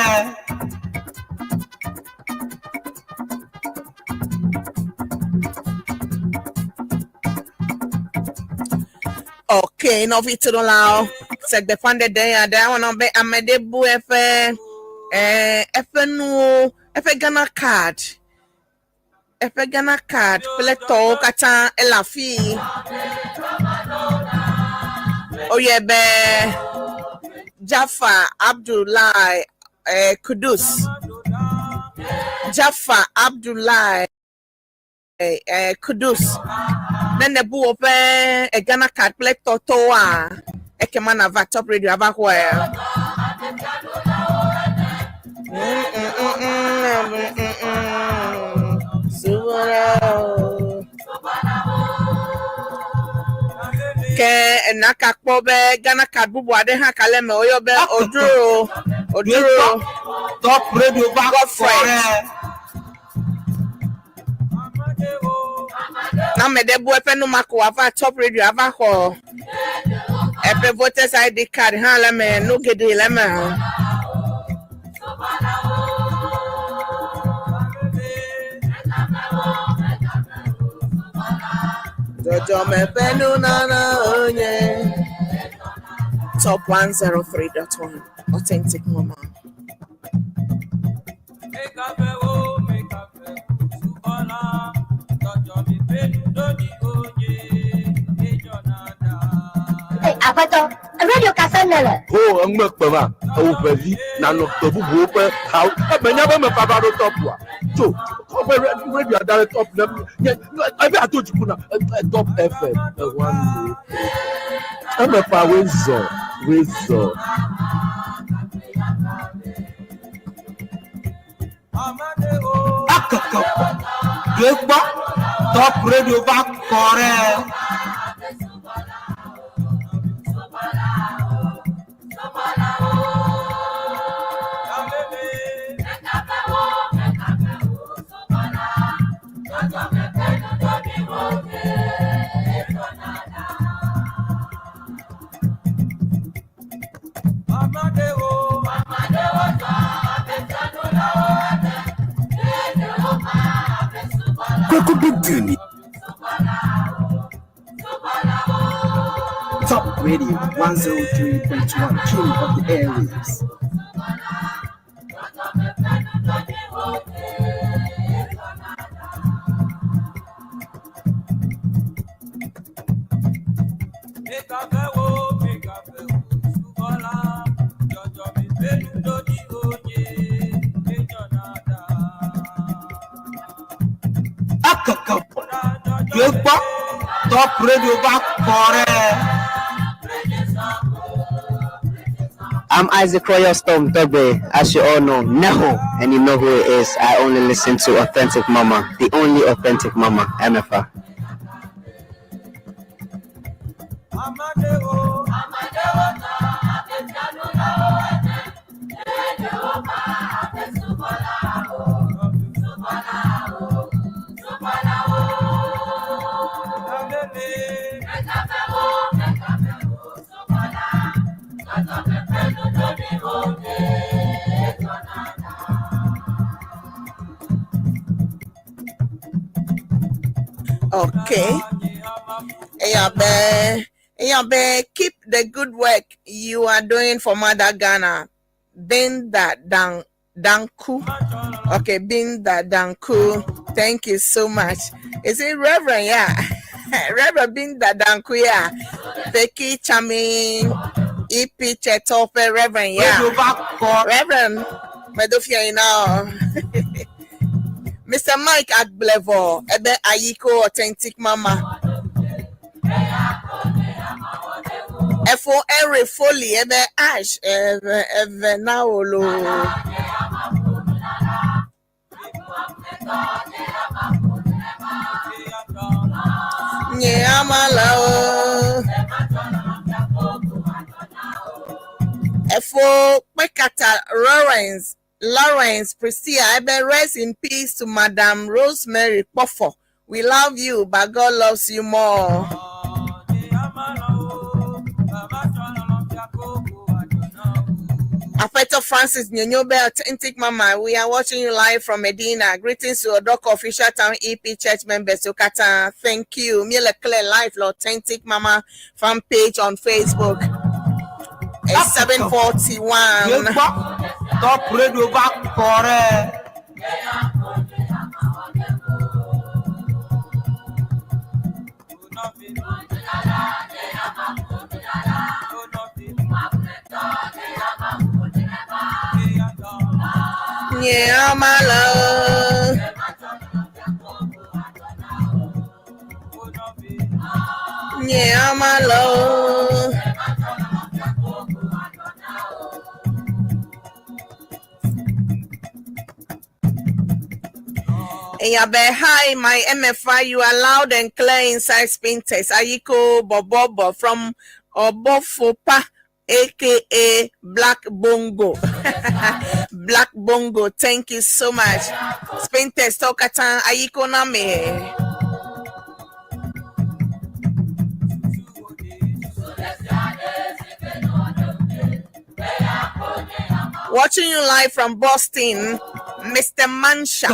Okay, nɔvi toɖolawo, se gbeƒãɖeɖe ya ɖe ewɔna be ame ɖe bu eƒe eh, eƒe nuwo, eƒe Ghana card, eƒe Ghana card kple tɔwo katã ele afii. Woyɔe be Jaffa Abdullahi eh, Kudus. Jaffa Abdullahi eh, Kudus. Ne nèbu woƒe eh, Ghana card kple tɔtɔwoa, ekema nàva Top Radio ava xɔe. Ke enaka kpɔ be Ghana card bubu aɖe hã ka le eme woyɔ be Oduro Oduro Top Radio va kɔ Godfred. ɖe. Na ame ɖe bu eƒe numako ava Top Radio ava xɔ eƒe voters ID card hã le eme, nu geɖe le eme. Dzɔdzɔme ƒe nunana wonye. Top 103.1 Authentic Mama. Aƒetɔ, radio ka sem nèle? Ho eŋgbe kpe ma, ewo vevi nanɔ gbe bubuwo ƒe hawo. Emenya be mefa va ɖo tɔpua. Tso, kɔ ƒe radio da ɖe Top ɖe nye ebe ato dziku na Top FM 103. Emefa woe zɔ, woe zɔ. Ekeke Dukpɔ Top Radio va kɔ ɖe. Kweku Big Duni. Top Radio 103.1, King of the Airwaves. Ekeke Gbekpɔ Top Radio va kɔ ɖe. I'm Isaac Royal Storm Dogbe. As you all know, Neho, and you know who it is. I only listen to Authentic Mama, the only Authentic Mama, MFA. Okay. Eyabe, Eyabe, keep the good work you are doing for Mother Ghana. Binda Dan Danku. Okay, Binda Danku. Thank you so much. Is it Reverend? Yeah. Reverend Binda Danku, yeah. Becky Chami EP Chetope, Reverend, yeah. Radio va kɔ. Reverend Medofia, you know. Mr. Mike Agblevo, Ebe Ayiko Authentic Mama. Efo Henry Foley, Ebe Ash, Ebe Ebe Naolo. Nye amala o. Efo Pekata Lawrence, Lawrence Priscilla, Ebe rest in peace to Madam Rosemary Pofo. We love you, but God loves you more. Afeto Francis Nyonyobe, Authentic Mama, we are watching you live from Medina. Greetings to Odoko Official Town EP Church members. Okata, thank you. Miele Claire Live, Authentic Mama fan page on Facebook. It's 741. Gbekpɔ Top Radio va kɔ ɖe. Nye amala. Nye amala. Eyabe, hi, my MFI, you are loud and clear inside Spintex. Ayiko Bobobo from Obofopa, aka Black Bongo. Black Bongo, thank you so much. Spintex, Tokatan, Ayiko Name. Watching you live from Boston, Mr. Mansha.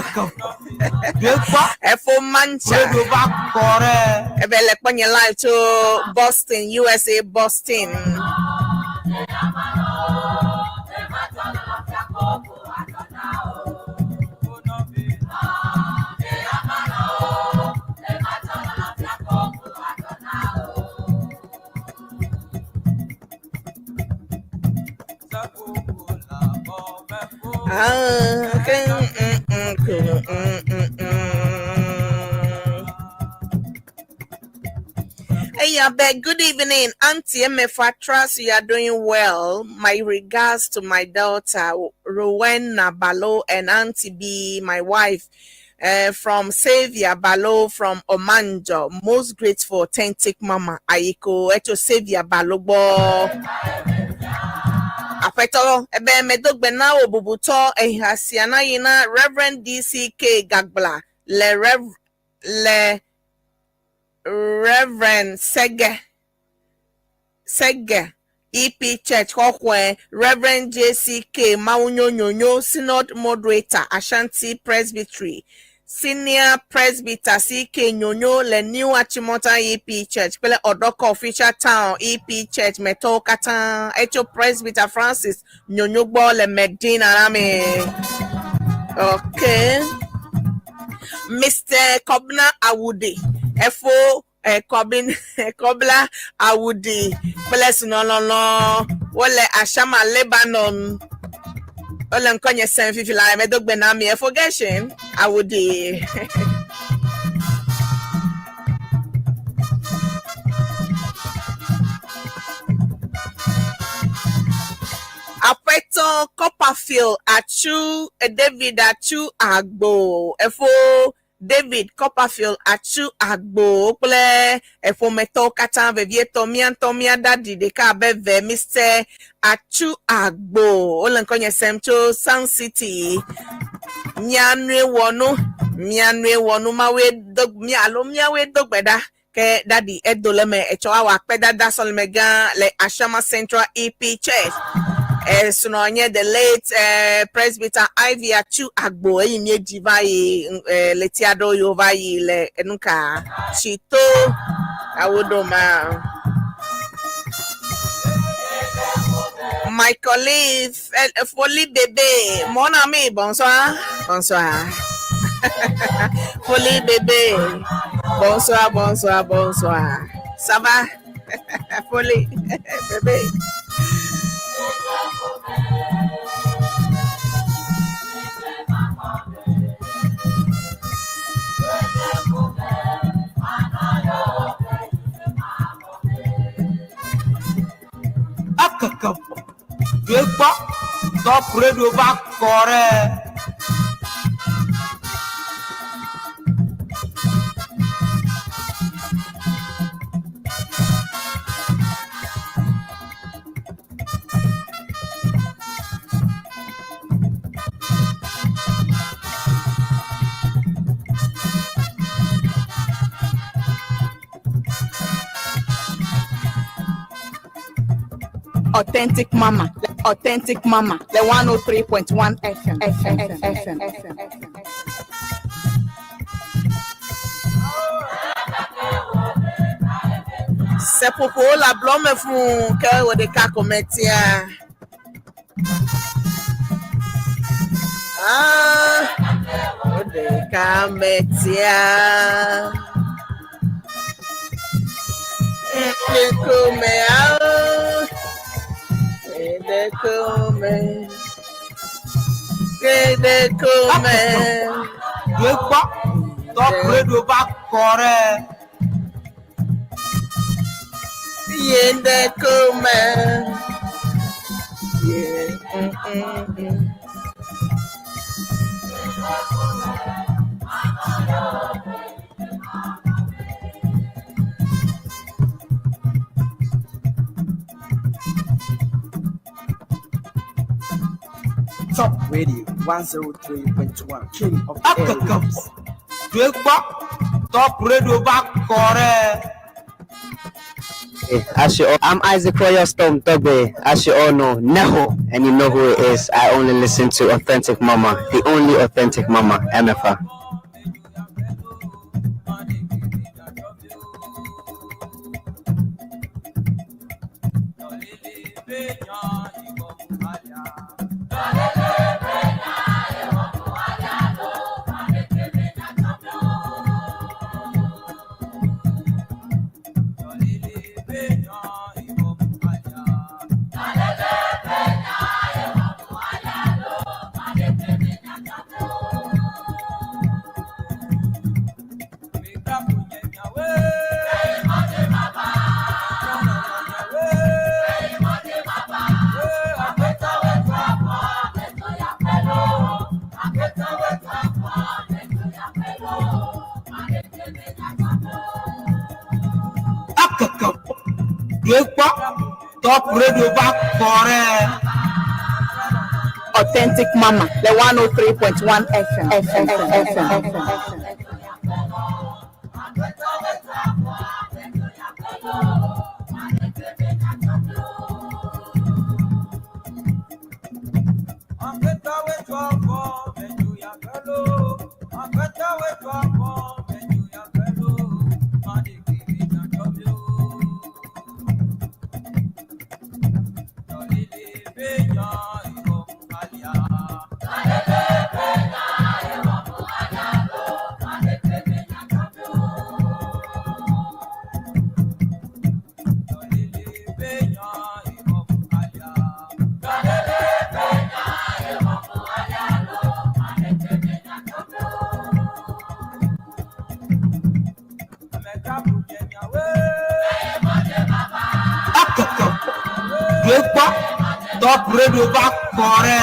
Gbekpɔ Efo Mancha. Radio va kɔ ɖe. Ebele kpɔnye live to Boston, USA, Boston. Ah, okay. Hey, Abe, good evening. Auntie MFA, trust you are doing well. My regards to my daughter, Rowena Balo, and Auntie B, my wife. From Savior Balo from Omanjo, most grateful authentic mama Ayiko eto Savior Balo gbɔ. Aƒetɔ ebe medogbe na wo bubutɔ eha sia na yi na Reverend DCK Gagbla le Rev le Reverend Sege Sege EP Church Xɔxɔe, Reverend JCK Mawunyonyonyo Synod Moderator Ashanti Presbytery, Senior Presbyter CK Nyonyo le New Achimota EP Church kple Odɔkɔ Official Town EP Church me tɔwo katã. Etso Presbyter Francis Nyonyo gbɔ le Medina la me. Okay. Mr. Kobna Awude, efo Kɔbin Kɔbla Awudi kple Sunɔlɔlɔ wole Ashama Lebanon. Wole ŋkɔnye sem fifi la medo gbe na mi efo Geshin Awudi. Aƒetɔ Copperfield Atsu David Atsu Agbo efo David Copperfield atsu agbo kple eƒometɔwo katã vevietɔ mía ŋutɔ mía dadi ɖeka abe ve Mr. Atsu Agbo wole ŋkɔnye sem tso Sun City. Mía nue wɔ nu, mía nue wɔ nu mawoe do mía alo míawoe do gbe ɖa ke dadi edo le eme etsɔ awɔ akpedada sɔleme gã le Ashama Central EP Church. Esrɔ̃ nye the late Presbyter Ivy Atsu Agbo eyi míedzi va yi ɣleti aɖewo yiwo va yi le enuka Tsito Awodoma. My colleague, Folie Bébé, mon ami, bonsoir. Bonsoir. Folie Bébé, bonsoir, bonsoir, bonsoir. Ça va? Folie Bébé. Ekeke due gbɔ Top Radio va kɔ ɖe. Authentic Mama, Authentic Mama, the 103.1 FM, FM, FM, FM, FM. Seƒoƒowo le ablɔ me fũu ke wò ɖeka ko metia. Ah, wò ɖeka metia. Ŋkume awo, ɖekume, ɖekume. Due gbɔ Top Radio va kɔ ɖe. Yendekume. Yeah. Top Radio 103.1, King of the Ekeke Airwaves. due gbɔ Top Radio va kɔ ɖe. As you all, I'm Isaac Royal Storm Togbe. As you all know, Neho, and you know who it is. I only listen to Authentic Mama, the only authentic mama, MFA. Ɖoe kpɔ Top Radio va kɔ ɖe. Authentic Mama, the 103.1 FM. FM, FM, FM. Ekeke ɖoe kpɔ Top Radio va kɔ ɖe.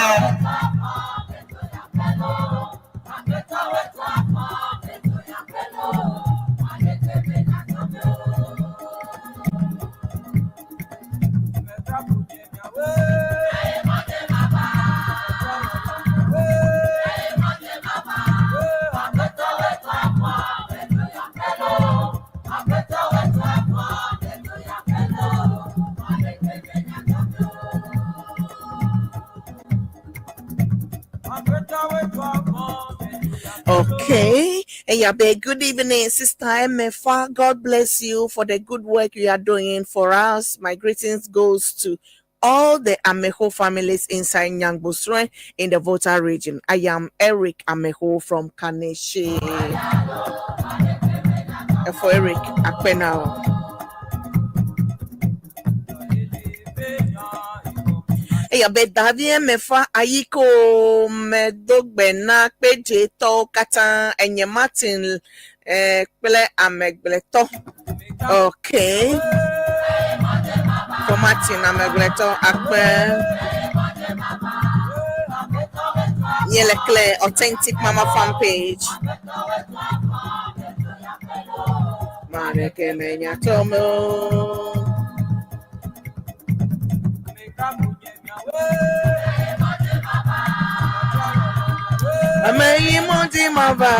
Okay. Eyabe, good evening, Sister Emefa. God bless you for the good work you are doing for us. My greetings goes to all the Ameho families inside Nyangbosre in the Volta region. I am Eric Ameho from Kaneshi. For Eric Akpenao. Eya be Davi Emefa ayiko medogbe na kpedzetɔwo katã enye Martin kple amegbletɔ. Okay. For Martin amegbletɔ akpe. Míele kle Authentic Mama fan page. Mareke menya tomo. Ameyi modi mava.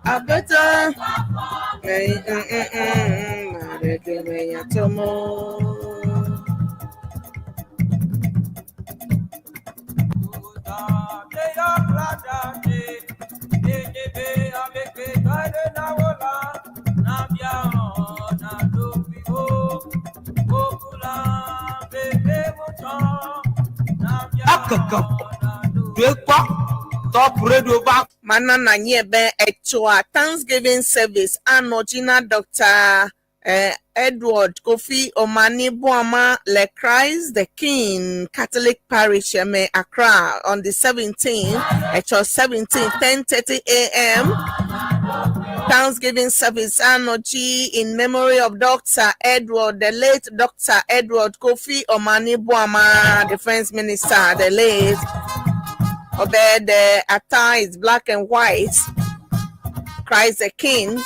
Abeta. Mareke menya tomo. Ekeke ɖoe kpɔ Top Radio va. Mana na nye be etsɔa Thanksgiving service anɔ dzi na Dr. Edward Kofi Omani Boama le Christ the King Catholic Parish me Accra on the 17th, etsɔ 17, 10:30 a.m. Thanksgiving service anɔ dzi in memory of Dr. Edward, the late Dr. Edward Kofi Omani Boama, Defense Minister, the late. Obe, the attire is black and white. Christ the King,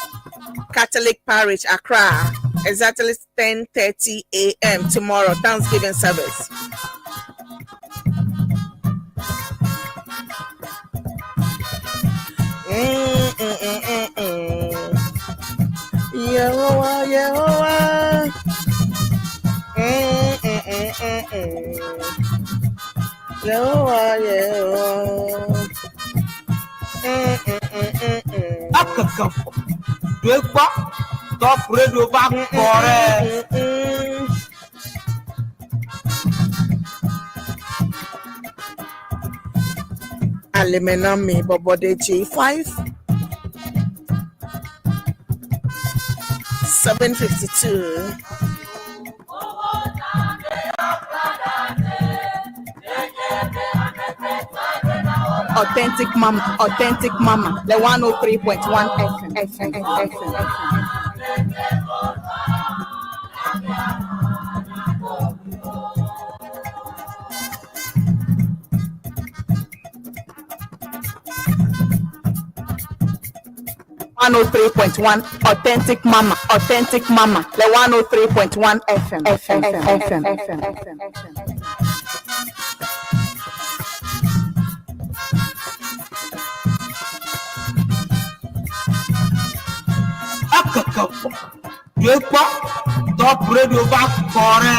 Catholic Parish, Accra. Exactly 10:30 a.m. tomorrow, Thanksgiving service. Yehovah, Yehovah. Yehovah, Yehovah. Ekeke ɖoe kpɔ Top Radio va kɔ ɖe. Alemenami bɔbɔ ɖe dzi 5 7:52. Authentic Mama, Authentic Mama, the 103.1 FM, FM, FM, FM. 103.1 Authentic Mama, Authentic Mama, le 103.1 FM, FM, FM, FM, FM. Ekeke ɖoe kpɔ Top Radio va kɔ ɖe.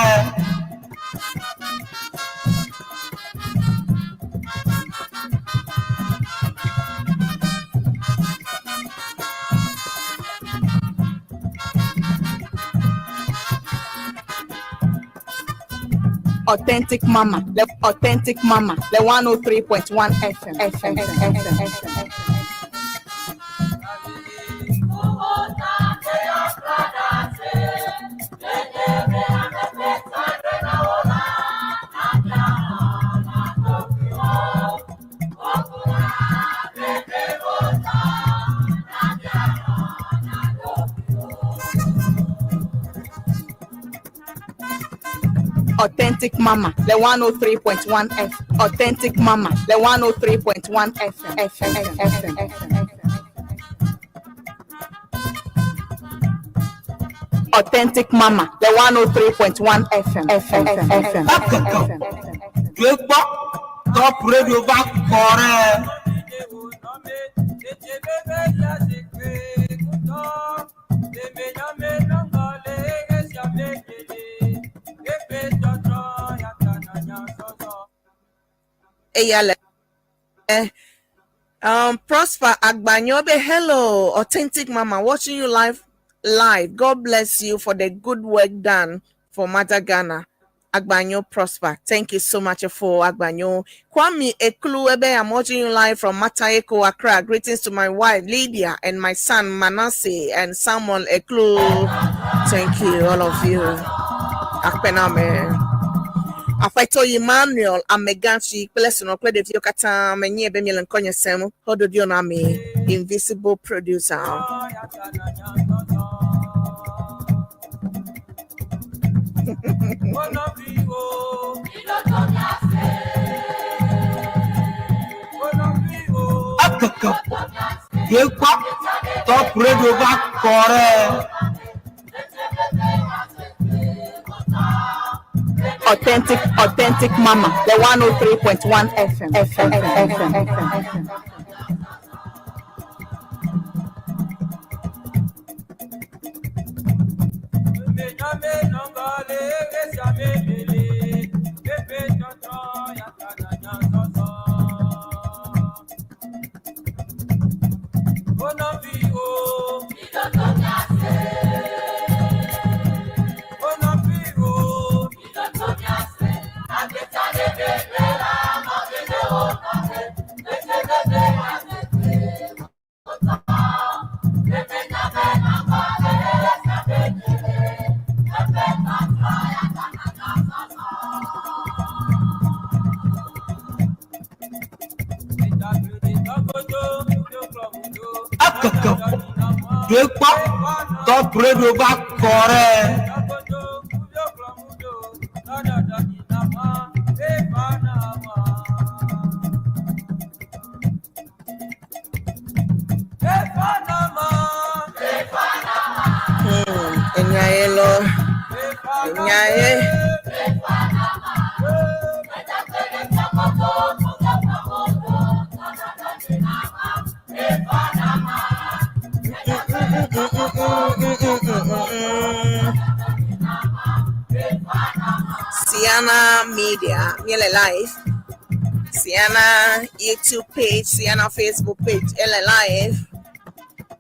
Authentic Mama, le Authentic Mama, le 103.1 FM, FM, FM, FM. Authentic Mama, le 103.1 F. Authentic Mama, le 103.1 FM, FM, FM, FM. Authentic Mama, le 103.1 FM, FM, FM, Ekeke FM. ɖoe kpɔ Top Radio va kɔ ɖe. Eya le Prosper Agbanyobe, hello, Authentic Mama, watching you live. God bless you for the good work done for Mother Ghana. Agbanyo Prosper, thank you so much for Agbanyo. Kwame Eklu Ebe, I'm watching you live from Mataheko, Accra. Greetings to my wife Lydia and my son Manasseh and Samuel Eklu. Thank you, all of you. Akpename. Aƒetɔ Emmanuel Amegansi kple srɔ̃ kple ɖeviwo katã menye be miele ŋkɔnye sem Hododio na mi Invisible Producer. Ekeke ɖoe kpɔ Top Radio va kɔ ɖe. Authentic, Authentic Mama, the 103.1 FM, FM, FM, FM. Ekeke ɖoe kpɔ Top Radio va kɔ ɖe. Enyaye lɔ, enyaye. Sienna Media, míele live. Sienna YouTube page, Sienna Facebook page, ele live.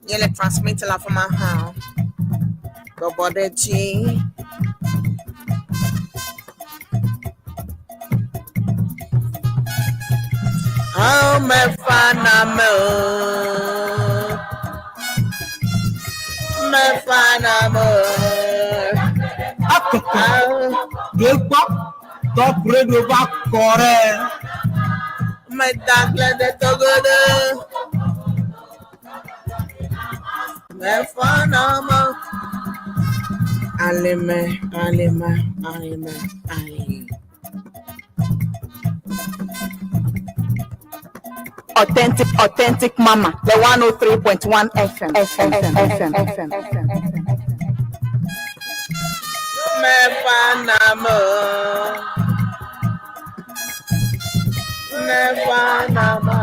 Míele transmit la fama hã. Bɔbɔ ɖe dzi. Amefaname o. Mefaname o. Ekeke ɖoe kpɔ Top Radio va kɔ ɖe. Medagble ɖe togodo. Mefaname. Aleme, aleme, aleme, aleme. Authentic, authentic mama. The 103.1 FM. FM. FM. FM. FM. Mefa namo. Mefa namo.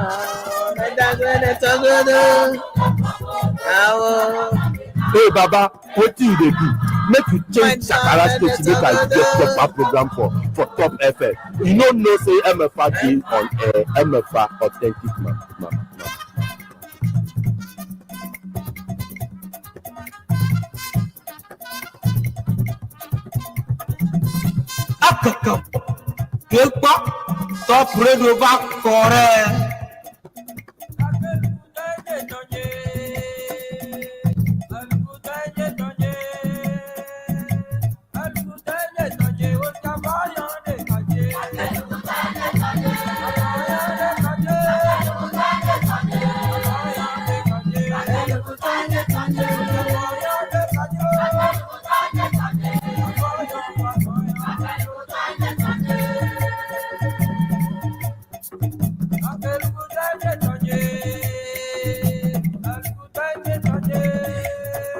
Medagbede togodo. Awo. Hey Baba, wetin you dey do? Make you change Shakara station make I get proper program for Top FM. You no know say MFA dey on air, MFA authentic man, man, man. Akeke kpɔ Top Radio va kɔ ɖe.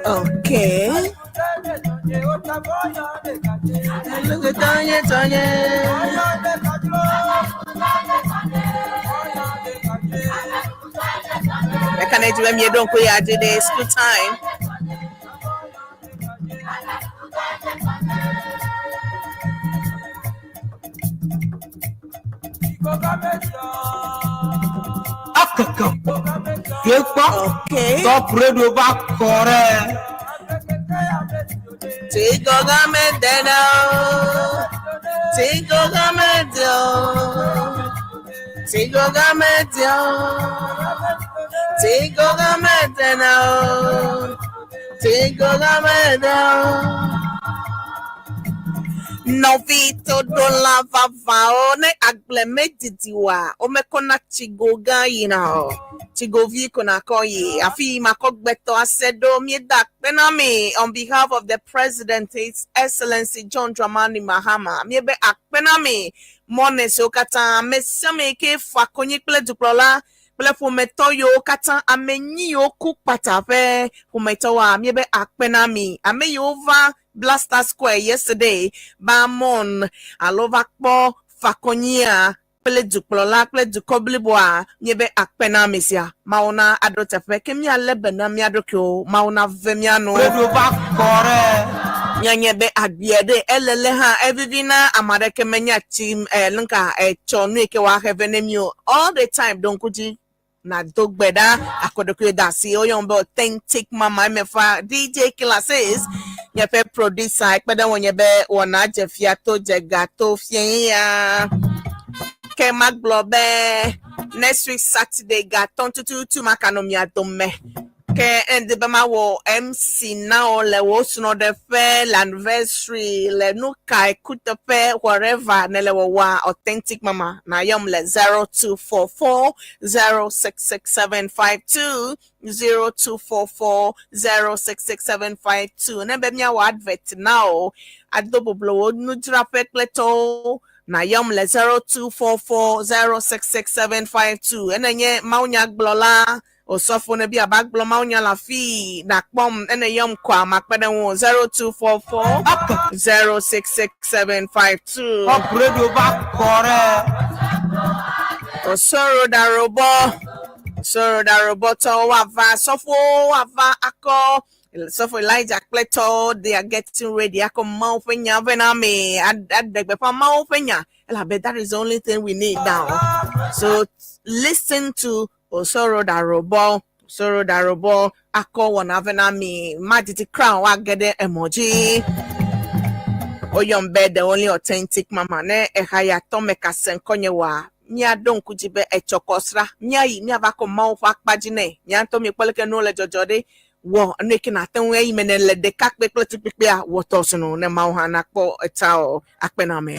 Okay. Look at Tanya, Tanya. I can't do when you don't go school time. Akeke kpɔ Top Radio va kɔ ɖe. Tigo gamedeno. Tigo gamedio. Tigo gamedio. Tigo gamedeno. Tigo gamedio. Nɔvi toɖola vavawo ne agble medidi oa, womekɔna tsigo gã yina o. Tsigovi ko nakɔ yi. Afi makɔ gbɛtɔ ase ɖo míeda akpe na mi on behalf of the president, His Excellency John Dramani Mahama. Míebe akpe na mi mɔne siwo katã ame sia ame yi ke fa konyi kple dukplɔla kple ƒometɔ yiwo katã ame nyi yiwo ku kpata ƒe ƒometɔwoa míebe akpe na mi. Ame yiwo va Blaster Square yesterday ba mɔn alo va kpɔ fakonyia kple dukplɔla kple dukɔ bliboa míebe akpe na ame sia. Mawu na aɖo teƒe ke míalé be na mía ɖokuiwo. Mawu na ve mía nu. Radio va kɔ ɖe. Míanye be agbea ɖe elele hã evivi na ame aɖeke menya tsi ɛ nka etsɔ nu yi ke woahe ve ne mi o. All the time ɖo ŋku dzi na do gbe ɖa akɔɖokui da asi woyɔm be authentic mama emefa DJ Killer says nye producer ekpe ɖe ŋunye be wɔna dze fia to dze ga to fie ya. Ke magblɔ be next week Saturday gatɔ̃ tututu makanɔ mia dome. Ke ŋdi be mawɔ MC na wo le wo srɔ̃ɖeƒe, le anniversary, le nu ka ekuteƒe, whatever ne le wɔwɔa authentic mama na yɔm le 0244 066752 0244 066752 ne be míawɔ advert na o ado boblo wo nudzraƒe kple tɔwo na yɔm le 0244 066752 ene nye mawunyagblɔla osɔfo ne bi aba gblɔ mawunya le afi na kpɔm ene yɔm kɔa makpe ɖe ŋu 0244 066752 Top Radio va kɔ ɖe. Osoro darobɔ Osoro darobɔ tɔwo woava sɔfowo woava akɔ Sɔfo Elijah kple tɔwo they are getting ready akɔ Mawu ƒe nya vɛ na ame aɖe gbeƒã Mawu ƒe nya elabe that is the only thing we need now. So listen to Osoro darobɔ Osoro darobɔ akɔ wɔna vɛ na mi madidi crown woage ɖe emɔ dzi. Woyɔm be the only authentic mama ne eha ya tɔ me kase ŋkɔnye wa míaɖo ŋku dzi be etsɔ kɔsra míayi míava kɔ Mawu ƒe akpa dzi nɛ mía ŋutɔ miekpɔ leke nuwo le dzɔdzɔ ɖe wɔ enu yi ke nate ŋu eyi me ne le ɖekakpui kple tukpekpea wɔ tɔ sunu ne Mawu hã nakpɔ eta o akpe na ame.